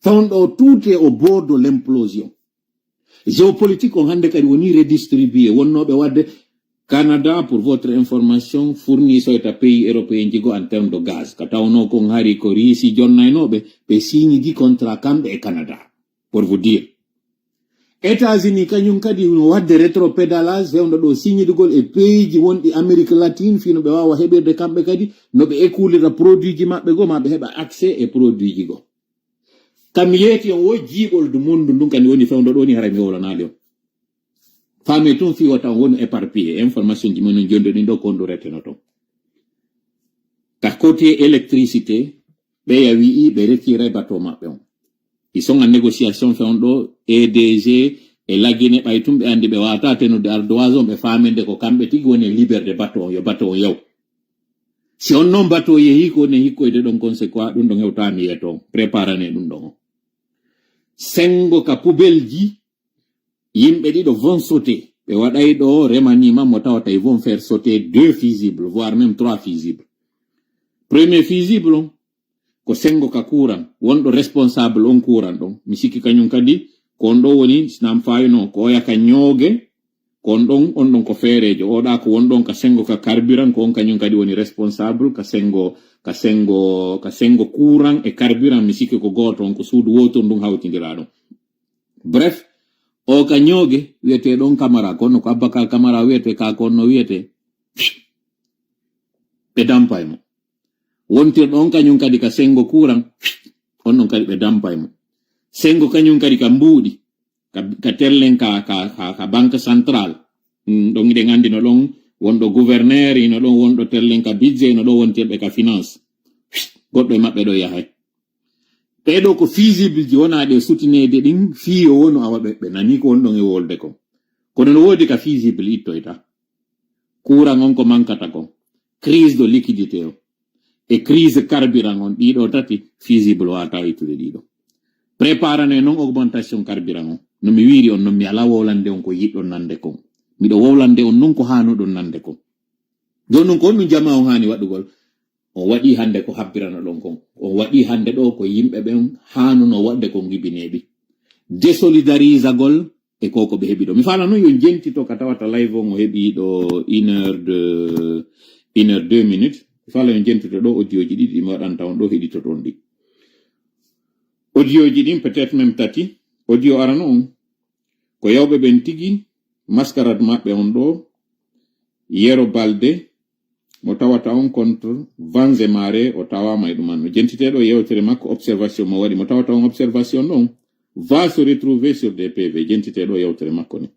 Fawndo tout est au bord de l'implosion. Géopolitique on hannde kadi woni redistribué, wonnooɓe waɗde Canada, pour votre information, fournisoyta pays européen ji goo en terme de gaz. Ka tawnoo kon hari ko Riisi jonnaynooɓe, ɓe signidi contrat kamɓe e Canada. Pour vous dire. États-Unis kañum kadi no waɗde rétropédalage, fewndo ɗoo signidugol e pays ji wonɗi Amérique latine, fii no ɓe waawa heɓirde kamɓe kadi, no ɓe écoulira produit ji maɓɓe goo, ma ɓe heɓa accès e produit ji goo. Kam yeeti on wo jiiɓol du monde ndun kadi woni fewndo ɗoo ni, haray mi wowlanaali on. Faami tun fii wota on wonu éparpillé, information ji mon on jonde ɗin ɗoo ko honɗum reteno ton. Ka côté électricité, ɓeya wi'i ɓe retiray bateau maɓɓe on. Ils sont en négociation fewndo ɗoo, E D G e Lagine ɓay tun ɓe anndi ɓe waawataa tenude ardoise on, ɓe faaminde ko kamɓe tigi woni e libéré bateau on, yo bateau on yaw. Si on non bateau yehii ko woni hikkoyde ɗon kon, c'est quoi? Ɗum ɗon hewtaa mi yeeto on. Préparane ɗum ɗon on. Senngo ka poubelle ji, yimɓe ɗiɗo vont sauter. Ɓe waɗay ɗoo remaniement mo tawata ils vont faire sauter deux fusibles, voire même trois fusibles. Premier fusible on, ko Senngo ka courant, wonɗo responsable on courant ɗon. Mi sikki kañum kadi, ko on ɗoo woni, si nam faayino, ko oya ka ñooge, On ɗon, on ɗon ko feereejo. Oɗa ko won ɗon ka sengo ka carburant, ko on kañum kadi woni responsable ka sengo, ka sengo, ka sengo courant e carburant. Mi sikki ko gooto on, ko suudu wootoru ndun hawtindira ɗon. Bref, o ka ñooge wiyete ɗon Camara, kono ko Abakar Camara wiyete, ka ko on no wiyete. Ɓe dampa e mo. Wontirɗo on kañum kadi ka sengo courant, on ɗon kadi ɓe dampa e mo. Sengo kañum kadi ka mbuuɗi, ka, ka tellen ka, ka, ka, ka banque centrale. Mm, ɗon hiɗen anndi no ɗon wonɗo gouverneur, hino ɗon wonɗo tellen ka budget, hino ɗon wontirɓe ka finance. Goɗɗo e maɓɓe ɗo yahay. Ɓee ɗo ko fusible ji wona ɗe sutineede ɗin, fii yo wonu awa ɓe, ɓe nani ko won ɗon e wolde kon. Kono no woodi ka fusible ittoyta. Courant on ko mankata kon. Crise de liquidité o. E crise carburant on, ɗiɗo tati, fusible wata ittude ɗiɗo. Préparane non augmentation carburant on. No mi wiiri on, non mi ala wowlande on ko yiɗɗon nande kon. Miɗo wowlande on non ko haanuɗon nande kon. Jooni non ko honɗum jama on haani waɗugol? On waɗi hannde ko habbirano ɗon kon. On waɗi hannde ɗo ko yimɓe ɓen haanuno waɗde kon gibineeɓi. Désolidarisagol e ko ko ɓe heɓi ɗo. Mi faala non yo jentito ka tawata live on o heɓi ɗo une heure de, une heure deux minutes. Mi faala yo jentito ɗo audio ji ɗiɗi ɗi mi waɗanta on ɗo heɗitoton ɗi. Audio ji ɗin peut-être même tati. Audio arano on ko yawɓe ɓen tigi mascarade maɓɓe on ɗo Yero Balde mo tawata on contre vents et marées o tawama e ɗuman. No jentiteɗo yewtere makko observation mo waɗi mo tawata on observation ɗon va se retrouver sur des P V jentiteɗo yewtere makko ni.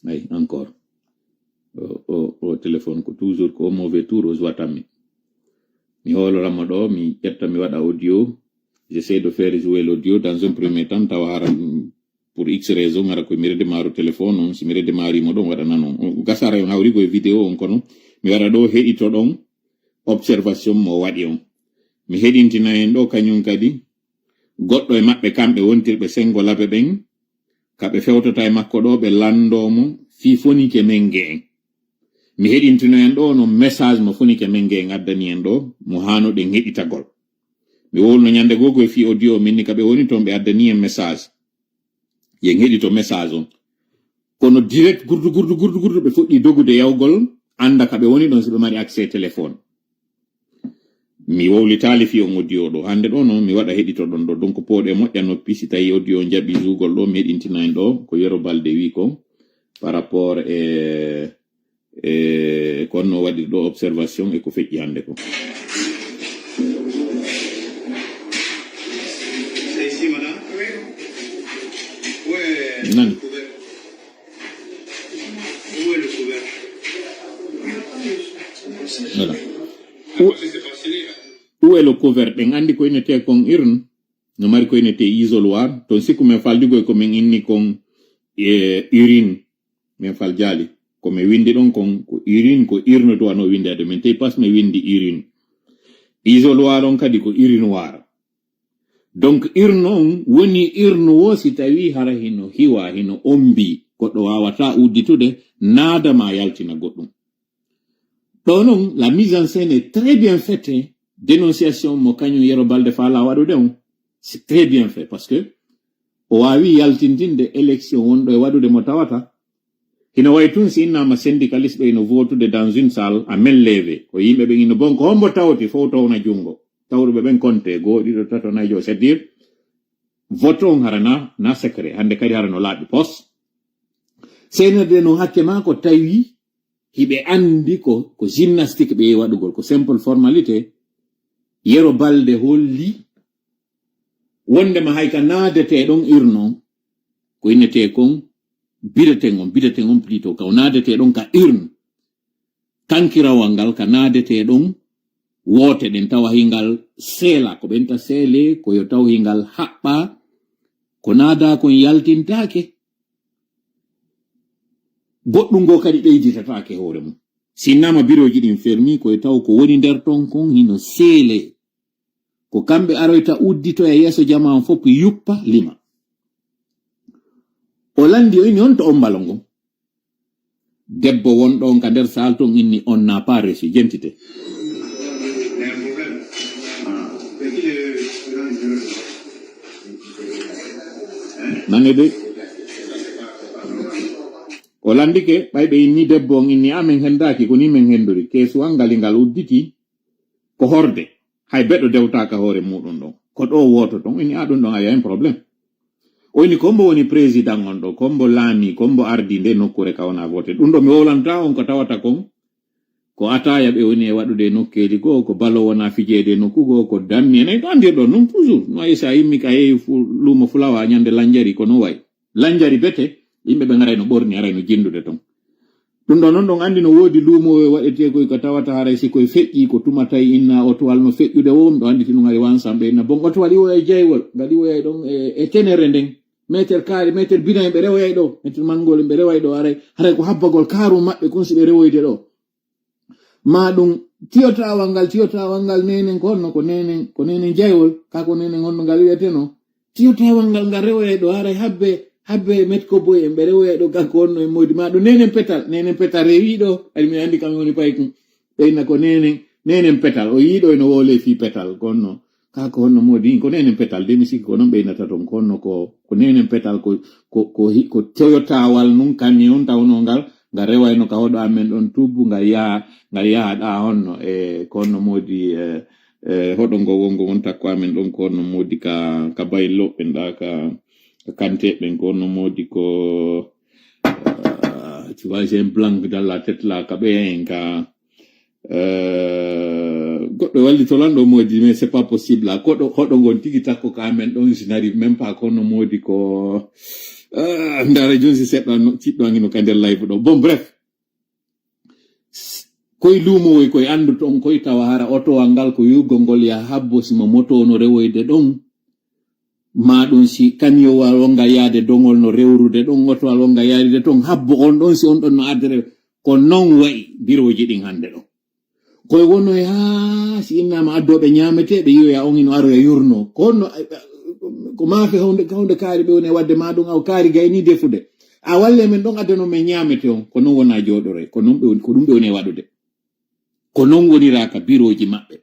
Ay, encore. O, o, o téléphone ko toujours ko mauvais tour o joue tammi. Mi hooloramo ɗo, mi ƴetta mi waɗa audio. J'essaie de faire jouer l'audio dans un premier temps, tawa hara, mm, pour X raison, hara ko mi redemaro téléphone on, si mi redemarimo ɗon waɗa nanon. O gasara en hawrigo e vidéo on kono, mi waɗa ɗo heɗito ɗon observation mo waɗi on. Mi heɗintina en ɗo kañum kadi, goɗɗo e maɓɓe kamɓe wontirɓe sengo labe ɓen, ka ɓe fewtata e makko ɗo, ɓe lanndo mo fii fonike menge en. Mi heɗintino en ɗo no message mo fonike menge en addani en ɗo, mo haano ɗen heɗitagol. Mi wowluno ñande goo ko e fii audio minni ka ɓe woni toon ɓe addani en message. Yen heɗito message on. Kono direct gurdu, gurdu, gurdu, gurdu, ɓe fuɗɗi dogude yawgol, annda ka ɓe woni ɗon si ɓe mari accès téléphone. Mi wowlitaali fii on audio ɗo. Hannde ɗo no mi waɗa heɗito ɗon ɗo. Donc pooɗe moƴƴa noppi si tawi audio on jaɓi zugol ɗo, mi heɗintina en ɗo ko Yero Balde wi ko par rapport e, e ko honno waɗir ɗo observation e ko feƴƴi hannde ko. Nani? Voilà. Où, où est le couvert? Ɓen anndi ko innetee kon urne, no mari ko innetee isoloir. Ton sikku men faldigoy ko men inni kon, e, urine. Men fal jaali. Ko men windi ɗon kon ko urine, ko urne to wano windi ade men tey pas men windi urine. Isoloir on kadi ko urinoir. Donc urne on woni urne wo si tawi hara hino hiwa, hino ombi, goɗɗo wawata udditude, naada ma yaltina goɗɗum. Ɗo non, la mise en scène est très bien faite, hein. Dénonciation mo kañum Yero Balde faala waɗude on, c'est très bien fait, parce que o waawi yaltintinde élection wonɗo e waɗude mo tawata. Hino wayi tun si innama syndicaliste ɗo hino votude dans une salle à main levée. Ko yimɓe ɓen hino bon, ko hombo tawti fof towna junngo. Tawruɓe ɓen compte, goo, ɗiɗo, tato, nayi, jowo, c'est-à-dire, vote on hara na, na secret. Hannde kadi hara no laaɓi pos. C N R D no hakke maa ko tawi hiɓe anndi ko, ko gymnastique ɓe yehi waɗugol, ko simple formalité. Yero Balde holli wondema hay ka naadetee ɗon urne on, ko innetee kon bulletin on, bulletin on plutôt, ka o naadetee ɗon ka urne. Kankirawal ngal ka naadetee ɗon woote ɗen tawa hingal seela, ko ɓenta seele, ko yo taw hingal haɓɓa, ko naada kon yaltintaake. Goɗɗum ngo kadi ɓeyditataake hoore mum. Sinnama birooji ɗin fermi, ko e taw ko woni nder ton kon hino seele. Ko kamɓe aroyta udditoya yeeso jama on fof yuppa lima. O landi o inni on to ombalo ngon. Debbo wonɗo on ka nder saal ton inni on n'a pas reçu, jentite. Nane de. O landike, ɓay ɓe inni debbo on, inni, "A, men hendaaki, ko ni men hendori." Keesuwal ngal, ngal udditi, ko horde. Hay beɗo dewtaaka hoore muɗum ɗon. Ko ɗo wooto ton, inni, "A, ɗum ɗon a yahin problème." O inni, "Ko mbo woni président on ɗo, ko mbo laami, ko mbo ardi nde nokkuure ka wona vote?" Ɗum ɗo mi wowlanta on ko tawata kon, ko ataaya ɓe woni e waɗude e nokkeeli goo, ko balo wona fijeede e nokku goo, ko dammi en, en ko andirɗon ɗum toujours. No wayi so a yimmi ka yehi fu-, luumo fulawa ñande lanjari, ko no wayi. Lanjari bete, yimɓe ɓe ngaray no ɓorni, aray no jindude ton. Ɗum ɗo non ɗon andi no woodi luumo e waɗetee koy ko tawata haray si koy feƴƴi ko tuma tawi inna otowal no feƴƴude wo, ɗo anditi ɗum ari wansan ɓe inna bon otowal iwoya e jaywol, ngal iwoya e ɗon e, e tenere nden. Meter kaari, meter binayi ɓe rewoyay ɗo, meter mangol ɓe reway ɗo, aray, haray ko habbagol kaaru maɓɓe kun si ɓe rewoyde ɗo. Ma ɗum tiyotawal ngal, tiyotawal ngal nenen ko honno, ko nenen, ko nenen jaywol, ka ko nenen honno ngal wi'eteno. Tiyotawal ngal, ngal rewoyay ɗo, haray habbe, habbe metko boy en ɓe rewoyay ɗo, kanko honno e moodi. Ma ɗum nenen petal, nenen petal rewi ɗo, ari mi andi kam woni pay kun. Ɓeyna ko nenen, nenen petal, o yiɗo eno wole fi petal, ko honno. Ka ko honno moodi, ko nenen petal, de mi sikki ko non ɓeynata ton, ko honno ko, ko nenen petal, ko, ko, ko hi-, ko tiyotawal nun camion tawnoo ngal, nga rewayno ka hoɗo amen ɗon tubbu, nga yaha, nga yaha ɗa honno, e ko honno moodi, e, e hoɗo ngo wongo won takko amen ɗon, ko honno moodi ka, ka baylo ɓen ɗa, ka, ka kante ɓen, ko honno moodi ko, ah, tu vois, j'ai un blanc dans la tête là, ka ɓeya en ka, Euh, goɗɗo wallito lan ɗo moodi, mais c'est pas possible. A koɗo, hoɗo ngon tigi takko ka amen ɗon, je n'arrive même pas kono moodi ko, euh, ndara joni si seɗɗa no, tiɗɗo angi no ka nder live ɗo. Bon, bref. S-, koy luumo woy, koy andu ton, koy tawa hara otowal ngal ko yugol ngol ya habbo si mo moto no rewoyde ɗon. Ma ɗum si kamiyowal wonga yaade dongol no rewrude ɗon, otowal wonga yaade ton, habbo on ɗon si on ɗon no ardere. Ko non wa'i birooji ɗin hande ɗo. Koye wonno e haa si innama addooɓe ñaameteeɓe, yi'oya on hino aroya yurno. Ko honno, ko maafe hawde, hawde kaari ɓe woni e wadde ma ɗum, aw kaari gayni defude. A walle men ɗon adda no men ñaamete on. Ko non wona jooɗore. Ko non ɓe woni, ko ɗum ɓe woni e waɗude. Ko non wonira ka birooji maɓɓe.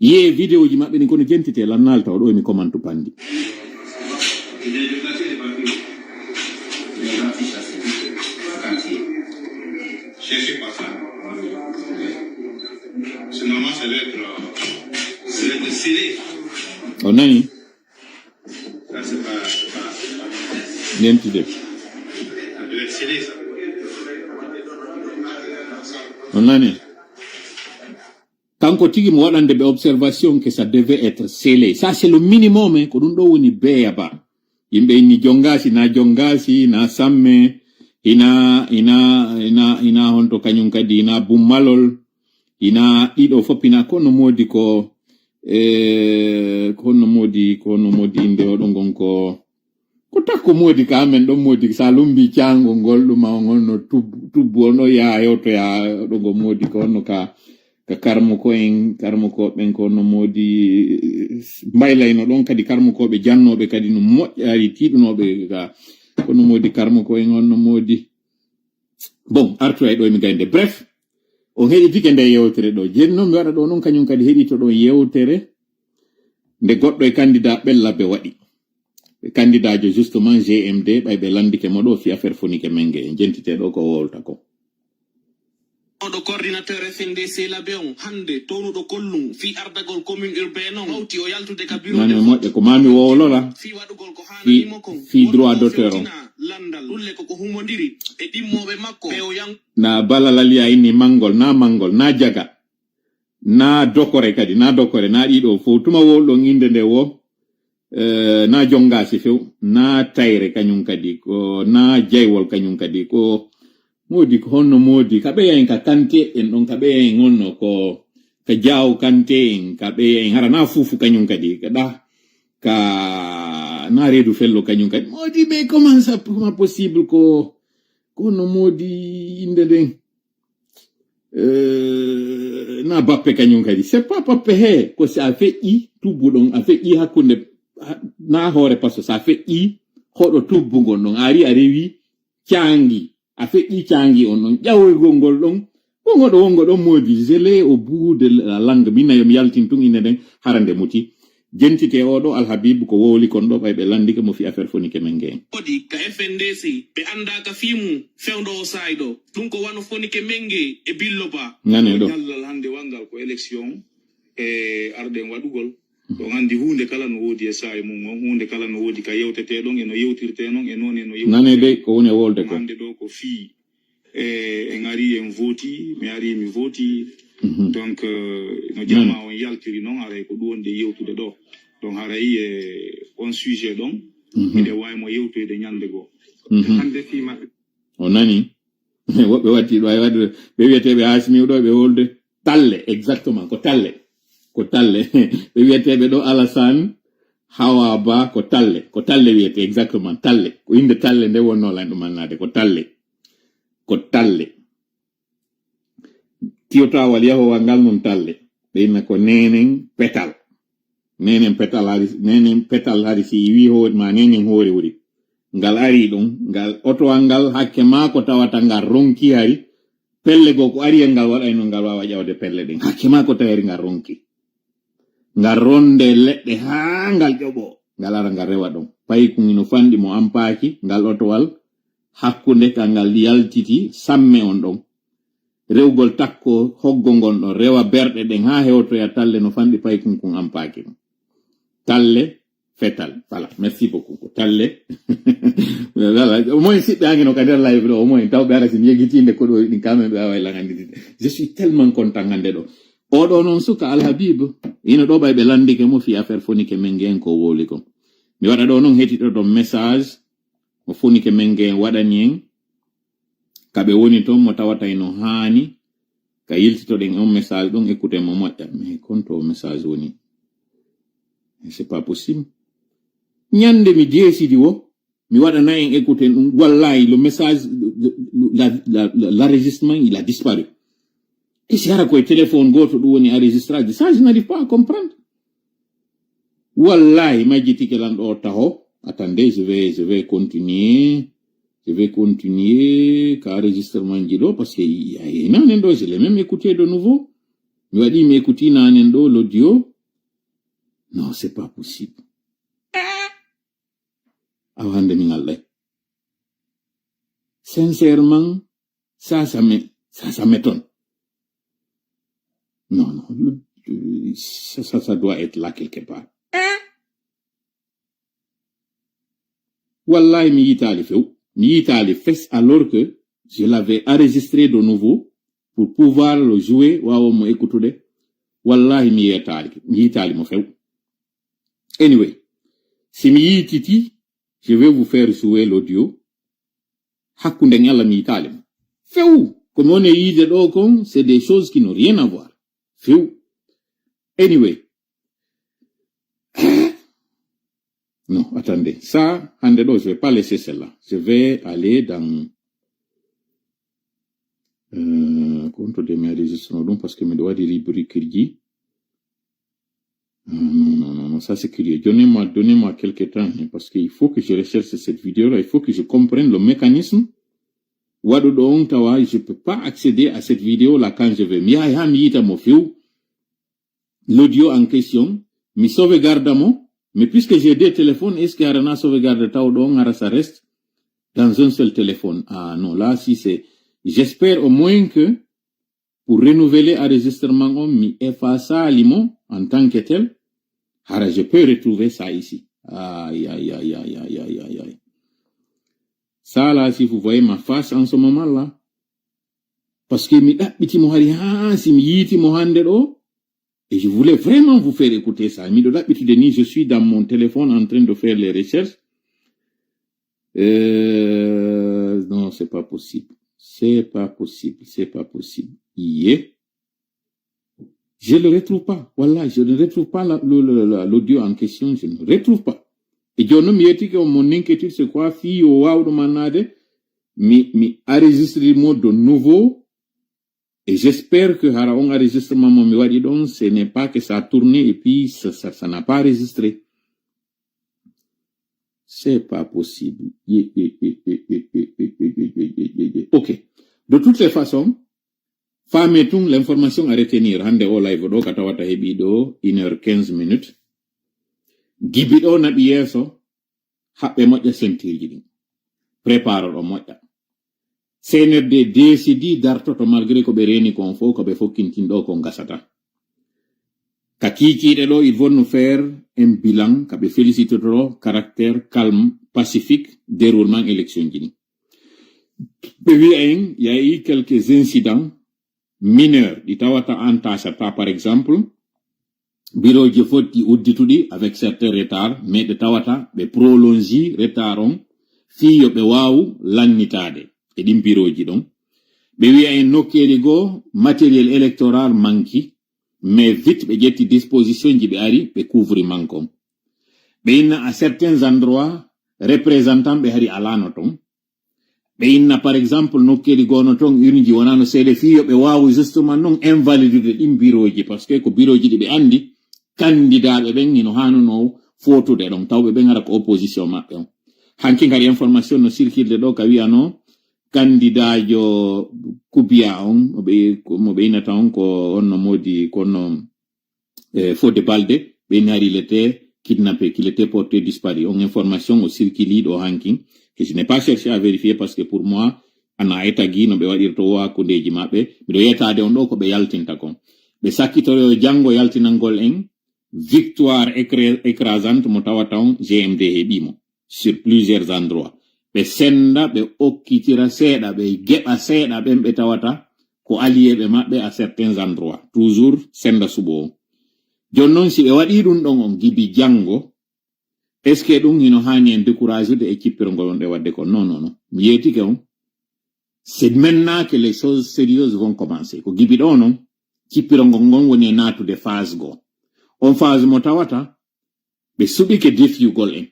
Yee videoji maɓɓe ɗin kono jentite lan naalta o ɗo emi komantu pandi. Cherchez pas ça. C'est normal, ça doit être, euh, ça doit être scellé. On a eu. Ça, c'est pas, c'est pas, c'est pas. Jentite. Ça doit être scellé, ça. On a eu. Kanko tigi mo waɗande ɓe observation que ça devait être scellé. Ça, c'est le minimum, hein. Ko ɗum ɗo woni beya ba. Yimɓe inni jongasi, na jongasi, na samme, ina, ina, ina, ina honto kañum kadi, ina bummalol, ina ɗiɗo fof, ina kono moodi ko, e, kono moodi, kono moodi inde oɗo ngon ko, ko takko moodi ka amen ɗon moodi, sa lumbi caangol ngol ɗuma on honno tub-, tubbu on ɗo yaha hewtoya ɗo ngo moodi ko honno ka, ka karmoko en, karmoko ɓen ko honno moodi mbaylayno ɗon kadi karmokooɓe jannooɓe kadi no moƴƴari tiiɗunooɓe ka, kono moodi karmoko en honno moodi. Bon, artu ay ɗo emi gaynde. Bref, on heɗitike nde yewtere ɗo. Jeni noon mi waɗa ɗo noon kañum kadi heɗito ɗon yewtere nde goɗɗo e candidat Ɓella ɓe waɗi. Ɓe candidat jo justement G M D, ɓay ɓe landike mo ɗo fi affaire fonike menge. En jentite ɗo ko wolta ko. Oɗo coordinateur F N D C Labe on, hannde townuɗo Kollum fii ardagol commune urbaine on, hawti o yaltude ka bureau Mami de vote. Moƴƴa ko mami wowlola. Fii waɗugol ko haanani mo kon. Fii droit d'auteur on. Wonno fewtina landal. Ɗulle ko ko humondiri e ɗimmooɓe makko. Ɓe o yang- Na balalal ya inni mangol, na mangol, na jaga. Na dokore kadi, na dokore, na ɗiɗo fof. Tuma wowlɗon innde nde wo, eh, na jongasi few, na tayre kañum kadi, ko na jaywol kañum kadi, ko moodi ko honno moodi, ka ɓeya en ka kante en ɗon, ka ɓeya en honno ko, ka jaaw kante en, ka ɓeya en hara na fuufu kañum kadi, ka ɗa, ka na reedu fello kañum kadi. Moodi, mais comment ça, comment possible ko, ko honno moodi innde nden? Eh, na bappe kañum kadi. C'est pas bappe he, ko si a feƴƴi tubbu ɗon, a feƴƴi hakkunde, ha, na hoore paso, sa feƴƴi hoɗo tubbu ngon ɗon, a ari a rewi caangi, a feƴƴi caangi on ɗon, ƴawoygol ngol ɗon, wongo ɗo, wongo ɗon moodi, gelé au bout de la langue, min na yo mi yaltin tun innde nden, hara nde muti. Jentite oɗo Alhabibu ko wowli kon ɗo ɓay ɓe landike mo fi affaire fonike men nge. Kodi ka F N D C ɓe annda ka fii mum fewndo o saa'i ɗo. Ɗum ko wano fonike men nge e billo ba. Nane ɗo. Ñallal hannde wanngal ko élection e arɗen waɗugol. Ɗon anndi huunde kala no woodi e saa'i mum on, huunde kala no woodi ka yewtetee ɗon e no yewtirtee non e noone no yewtirtee. Nane dey ko woni e wolde ko. Hannde ɗo ko fii e en ari en vooti mi ari mi vooti donc no jama on yaltiri noon haray ko ɗum wonde yewtude ɗo donc haray e on sujet ɗon miɗen wawi mo yewtoyde ñande goo hande fi maɓɓe o nani woɓɓe watti ɗo ay wadde ɓe wiyeteɓe hasmiw ɗo ɓe wolde talle exactement ko talle ko talle ɓe wiyeteɓe ɗo alassane hawa ba ko talle ko talle wiyete exactement talle ko inde talle nde wonno lan ɗum annade ko talle ko talle tiyotawal yahowal ngal noon talle ɓe inna ko nenen petal nenen petal hari nenen petal hari si wi hoore ma nenen hoore wuri ngal ari ɗum ngal otowal ngal hakke ma ko tawata ngal ronki hari pelle goo ko ari e ngal waɗayno ngal wawa ƴawde pelle ɗen hakke ma ko tawiri ngal ronki ngal ronde leɗɗe haa ngal ƴoɓo ngal ara ngal rewa ɗon paykun ino fanɗi mo ampaaki ngal otowal hakkunde ka ngal yaltiti samme on ɗon rewgol takko hoggo ngon ɗon rewa berɗe ɗen haa hewtoya talle no fanɗi paykun kun ampaaki ɗum talle fetal voilà merci beaucoup ko talle voilà au moins siɓɓe ange no ka nder live ɗo au moins taw ɓe ara sin yegitinde ko ɗo ɗin quand même ɓe wawa langanditinde je suis tellement content hande ɗo oɗo noon suka alhabibu ino ɗo ɓay ɓe landike mo fi affaire fonike men ngen ko wowli kon mi waɗa ɗo noon hetiɗo ɗon message mo fonike men ngen waɗani en kaɓe woni toon mo tawata ino haani ka yiltitoɗen on message ɗon écouté mo moƴƴa mais konto o message woni c'est pas possible ñande mi jeesidi wo mi waɗana en écouté ɗum wallahi le message l'enregistrement il a disparu e si hara koye téléphone goto ɗum woni enregistrage ça je n'arrive pas à comprendre wallahi majjitike lan ɗo taho attendez je vais je vais continuer je vais continuer ka enregistrement ji ɗo parce que nanen ɗo je l'ai même écouté de nouveau mi waɗi mi écouti nanen ɗo l'audio non c'est pas possible awa hande min allay sincèrement ça ça me ça ça m'étonne non non ça ça doit être là quelque part wallahi mi yitaali few mi yitaali fes alors que je l'avais enregistré de nouveau pour pouvoir le jouer wawa mo écoutude wallahi mi yetaali mi yitaali mo few anyway si mi yititi je vais vous faire jouer l'audio hakkunde en allah mi yitaali mo few ko mi woni e yiide ɗo kon c'est des choses qui n'ont rien à voir few anyway non attendez ça hande ɗo je vais pas laisser celle-là je vais aller dans euh, compte de mes enregistrement ɗum parce que miɗo waɗi rubrique ji non, non, non, non, ça c'est curieux. Donnez-moi, donnez-moi quelques temps, hein, parce qu'il faut que je recherche cette vidéo-là, il faut que je comprenne le mécanisme. Waɗuɗo on tawa, je peux pas accéder à cette vidéo-là quand je veux. Mi yahay ha mi yita mo few. L'audio en question, mi sauvegarde mo. Mais puisque j'ai deux téléphones, est-ce que harana sauvegarde tawɗo on hara ça reste dans un seul téléphone? Ah non, là si c'est. J'espère au moins que pour renouveler enregistrement on mi effaçaali mo en tant que tel hara je peux retrouver ça ici aïe aïe aïe aïe aïe aïe aïe aïe ça là si vous voyez ma face en ce moment là parce que mi ɗaɓɓiti mo hari haa si mi yiiti mo hannde ɗo et je voulais vraiment vous faire écouter ça miɗo ɗaɓɓitude ni je suis dans mon téléphone en train de faire les recherches Euh, non, c'est pas possible. C'est pas possible. C'est pas possible. Iye. Je ne le retrouve pas. Voilà, je ne retrouve pas l'audio en question. Je ne retrouve pas. Et je me dis que mon inquiétude, c'est quoi? Fille, au wow, de manade, mi, mi enregistre mo de nouveau. Et j'espère que hara on enregistrement mo mi waɗi ɗon, ce n'est pas que ça a tourné et puis ça, ça, ça n'a pas enregistré. C'est pas possible. Ok. De toutes les façons, fame tun l'information à retenir. Hande o live ɗo ka tawata heɓi ɗo une heure quinze minutes. Gibi ɗo naɓi yeeso, haɓɓe moƴƴa sentirji ɗin. Prépare ɗo moƴƴa. C N R D décidi dartoto malgré ko ɓe reeni kon fof, ko ɓe fokkintin ɗo kon gasata. Ka kiikiiɗe ɗo, ils vont nous faire un bilan, ka ɓe félicitoto caractère calme, pacifique, déroulement élection ji ɗin. Ɓe wi'a en, y a eu quelques incidents mineurs, ɗi tawata entacha ta, par exemple, bureau ji fotti uddituɗi avec certains retards, mais ɓe tawata ɓe prolonge retard on fii yo ɓe waawu lannitaade e ɗin bureau ji ɗon. Ɓe wi'a en nokkeeli goo matériel électoral manki, mais vite ɓe ƴetti disposition ji ɓe ari ɓe couvri manque on. Ɓe inna à certains endroits représentant ɓe hari alaano ton. Ɓe inna par exemple nokkeeli goono ton urne ji wonano seeɗa fii yo ɓe waawu justement non invalidude ɗin bureau ji, parce que ko bureau ji ɗi ɓe anndi candidat ɓe ɓen hino hanuno footude ɗon, taw ɓe ɓen ara ko opposition maɓɓe on. Hanki kadi information no circulde ɗo ka wi'ano candidat jo Kubiya on, mo ɓe, mo ɓe innata on ko on no modi, ko on no, eh, Fodé Baldé, ɓe nari il était kidnappé, qu'il était porté disparu. On information o circule ɗo hankin, que je n'ai pas cherché à vérifier parce que pour moi, ana e tagi no ɓe waɗirta o hakkundeji maɓɓe. Miɗo yetaade on ɗo ko ɓe yaltinta kon. Ɓe sakkitoyo janngo yaltinangol en victoire écra-, écrasante mo tawata on G M D heɓimo sur plusieurs endroits. Ɓe senda, ɓe okkitira seeɗa, ɓe geɓa seeɗa ɓen ɓe tawata ko alliéɓe maɓɓe à certains endroits. Toujours senda suɓo on. Jon non si ɓe waɗi ɗum ɗon on gibi janngo, est-ce que ɗum hino haani en décourager de e cippirgol on ɗe waɗde kon? Non, non, non. Mi yeetike on. C'est maintenant que les choses sérieuses vont commencer. Ko gibi ɗo non, cippirgol ngon woni e naatude phase goo. On phase mo tawata, ɓe suɓike defiyugol en.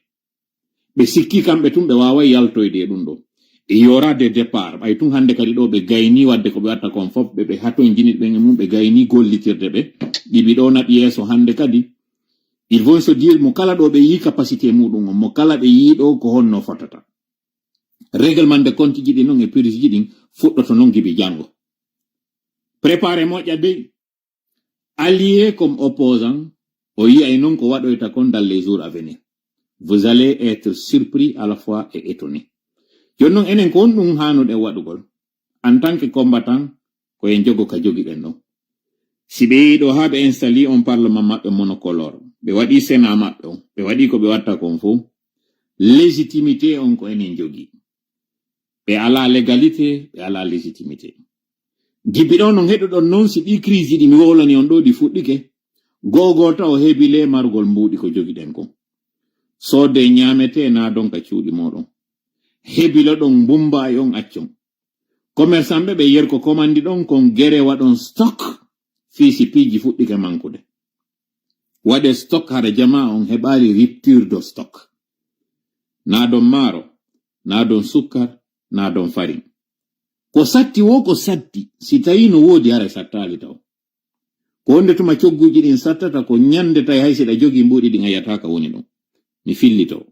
Ɓe sikki kamɓe tun ɓe waaway yaltoyde e ɗum ɗo. Et il y aura des départs. Ɓay tun hannde kadi ɗo ɓe gayni waɗde ko ɓe watta kon fof, ɓe, ɓe hatonjini ɓen e mum, ɓe gayni gollitirde ɓe. Gibi ɗo naɓi yeeso hannde kadi. Ils vont se dire, mo kala ɗo ɓe yii capacité muɗum on, mo kala ɓe yii ɗo ko honno fotata. Règlement de compte ji ɗin non e prise ji ɗin fuɗɗoto non gibi janngo. Préparez moƴƴa dey. Allié comme opposant, o yi'ay non ko waɗoyta kon dans les jours à venir. Vous allez être surpris à la fois et étonné. Jon non enen ko honɗum haanuɗen waɗugol? En tant que combattant, ko en jogo ka jogiɗen ɗon. Si ɓe yi'i ɗo haa ɓe installe on parlement maɓɓe monocolore, ɓe waɗi Sénat maɓɓe on, ɓe waɗi ko ɓe watta kon fof, légitimité on ko enen jogii. Ɓe alaa légalité, ɓe alaa légitimité. Gibi ɗo non heɗuɗon non si ɗi crise ɗi mi wowlani on ɗo ɗi fuɗɗike, goo goo taw hebilee margol mbuuɗi ko jogiɗen kon. Soodee ñaametee naadon ka cuuɗi mooɗon. Hebiloɗon mbumbaayi on accon. Commerçant ɓe ɓe yerko commande ɗon kon gere waɗon stock fii si piiji fuɗɗike mankude. Waɗee stock hara jamaa on heɓaali rupture de stock. Naadon maaro, naadon sukkar, naadon farin. Ko satti wo ko satti, si tawi no woodi haray sattaali taw. Ko wonde tuma cogguuji ɗin sattata ko ñande tawi hay si ɗa jogii mbuuɗi ɗin a yi'ataa ka woni ɗon. Mi fillito.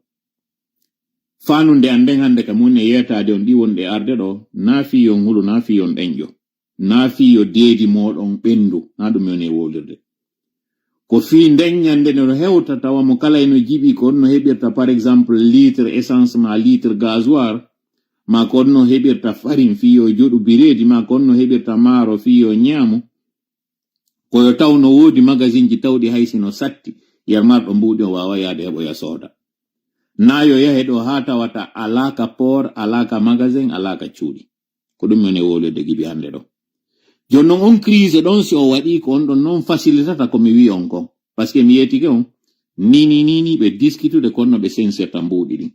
Faanunde an nden hannde kam woni e yeetaade on ɗi wonɗe arde ɗo, naa fii yon hulu, naa fii yon ɗenƴo, naa fii yo deedi mooɗon ɓendu, naa ɗum woni e wowlirde. Ko fii nden ñande no hewta tawa mo kala eno jiɓi ko honno heɓirta par exemple litre essence ma litre gasoil, ma ko honno heɓirta farin fii yo joɗu bireedi, ma ko honno heɓirta maaro fii yo ñaamu. Ko yo taw no woodi magasin ji tawɗi hay si no satti, yer marɗo mbuuɗi o waawa yaade heɓoya sooda. Naa yo yahe ɗo haa tawata alaa ka port, alaa ka magasin, alaa ka cuuɗi. Ko ɗum woni e wowlirde gibi hannde ɗo. Jon non on crise ɗon si o waɗi ko on ɗon non facilitata ko mi wi'i on kon. Parce que mi yeetike on, nini nini ɓe diskitude ko honno ɓe sensirta mbuuɗi ɗin.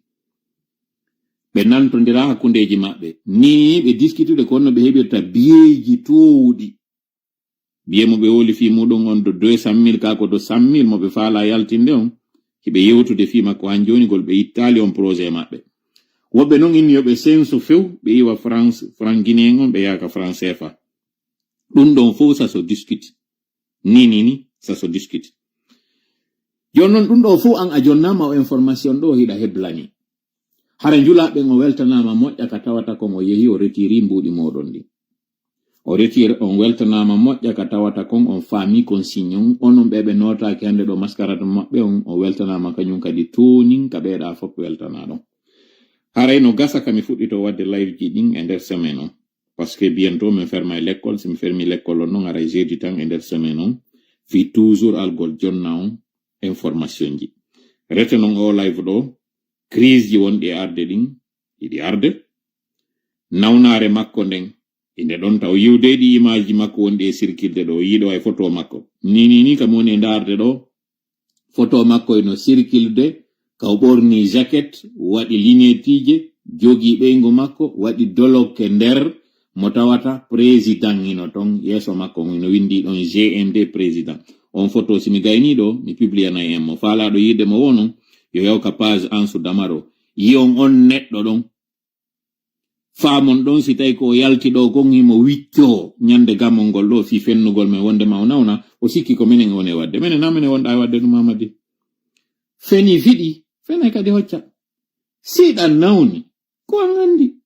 Ɓe nantondira hakkundeeji maɓɓe. Nini ɓe diskitude ko honno ɓe heɓirta biyeeji toowuɗi. Biye mo ɓe woli fii muɗum on do deux cent mille, kaa ko do cent mille mo ɓe faalaa yaltinde on, hiɓe yewtude fii makko han jooni gol ɓe ittaali on projet maɓɓe. Woɓɓe non inni yo ɓe sensu few, ɓe iwa France, franc guinéen on, ɓe yaaka franc C F A. Ɗum ɗon fow ça se discute. Ni, ni, ni, ça se discute. Jooni non ɗum ɗo fow an a jonnaama o information ɗo hiɗa heblani. Hara njulaa ɓen o weltanaama moƴƴa ka tawata kon o yehi o retiri mbuuɗi mooɗon ɗin. O retire, on weltanaama moƴƴa ka tawata kon, on faami kon signon. Onon ɓe ɓe nootaaki hannde ɗo maskarata maɓɓe on, on weltanaama kañum kadi toonin ka ɓeeɗa fof weltanaa ɗon. Haray no gasa ka mi fuɗɗito waɗde live ji ɗin e nder semaine on. Parce que bientôt min fermay l'école, si mi fermi l'école on non haray jeudi tan e nder semaine on. Fii toujours algol jonna on information ji. Rete non o live ɗo, crise ji wonɗi e arde ɗin, hiɗi arde. Nawnaare makko nden, inde ɗon taw yiwde ɗi image ji makko wonɗi e circulde ɗo, yiɗo e photo makko. Ni, ni, ni kam woni e ndaarde ɗo, photo makko eno circulde, ka o ɓorni jacket, waɗi lineetije, jogi ɓeyngu makko, waɗi dolokke nder, mo tawata président hino ton, yeeso makko hino windi ɗon G M D président. On photo si mi gayni ɗo, mi publiyanay en mo. Faalaaɗo yiide mo wono, yo yaw ka page Ansu Damaro. Yi'on on neɗɗo ɗon. Faamon ɗon si tawi ko o yalti ɗo kon himo wiccoo ñande gamol ngol ɗo fii fennugol men wonde ma o nawna, o sikki ko menen woni e waɗde. Menen na menen wonɗa e waɗde ɗum Mamadi. Feni fiɗi, fene kadi hocca. Si ɗa nawni, ko an anndi.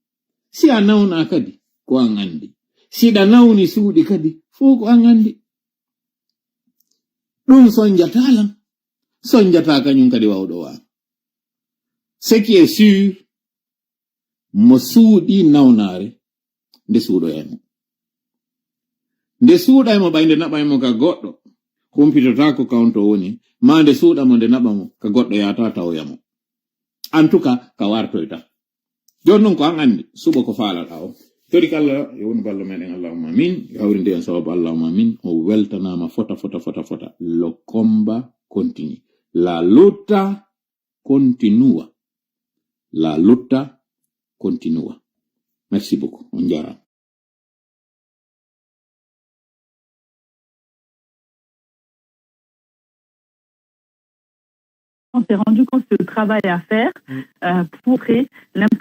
Si a nawna kadi, ko an anndi. Si ɗa nawni suuɗi kadi, fof ko an anndi. Ɗum sonjata lan. Sonjata kañum kadi wawɗo wa. Ce qui est sûr, mo suuɗi nawnaare, nde suuɗoyay mo. Nde suuɗay mo ɓay nde naɓay mo ka goɗɗo, humpitotaako ka on to woni, ma nde suuɗa mo nde naɓa mo ka goɗɗo yaata tawoya mo. En tout cas, ka wartoyta. Jooni non ko an anndi, suɓo ko faalaɗa o. Tori ko Allah, yo wonu ballo meɗen, Allahumma amin. Yo hawrinde en sababu, Allahumma amin. O weltanaama fota, fota, fota, fota. Le combat continue. La lotta continua. La lotta continua. Merci beaucoup. On jaaraama. On s'est rendu compte que le travail à faire, euh, pour créer l'importance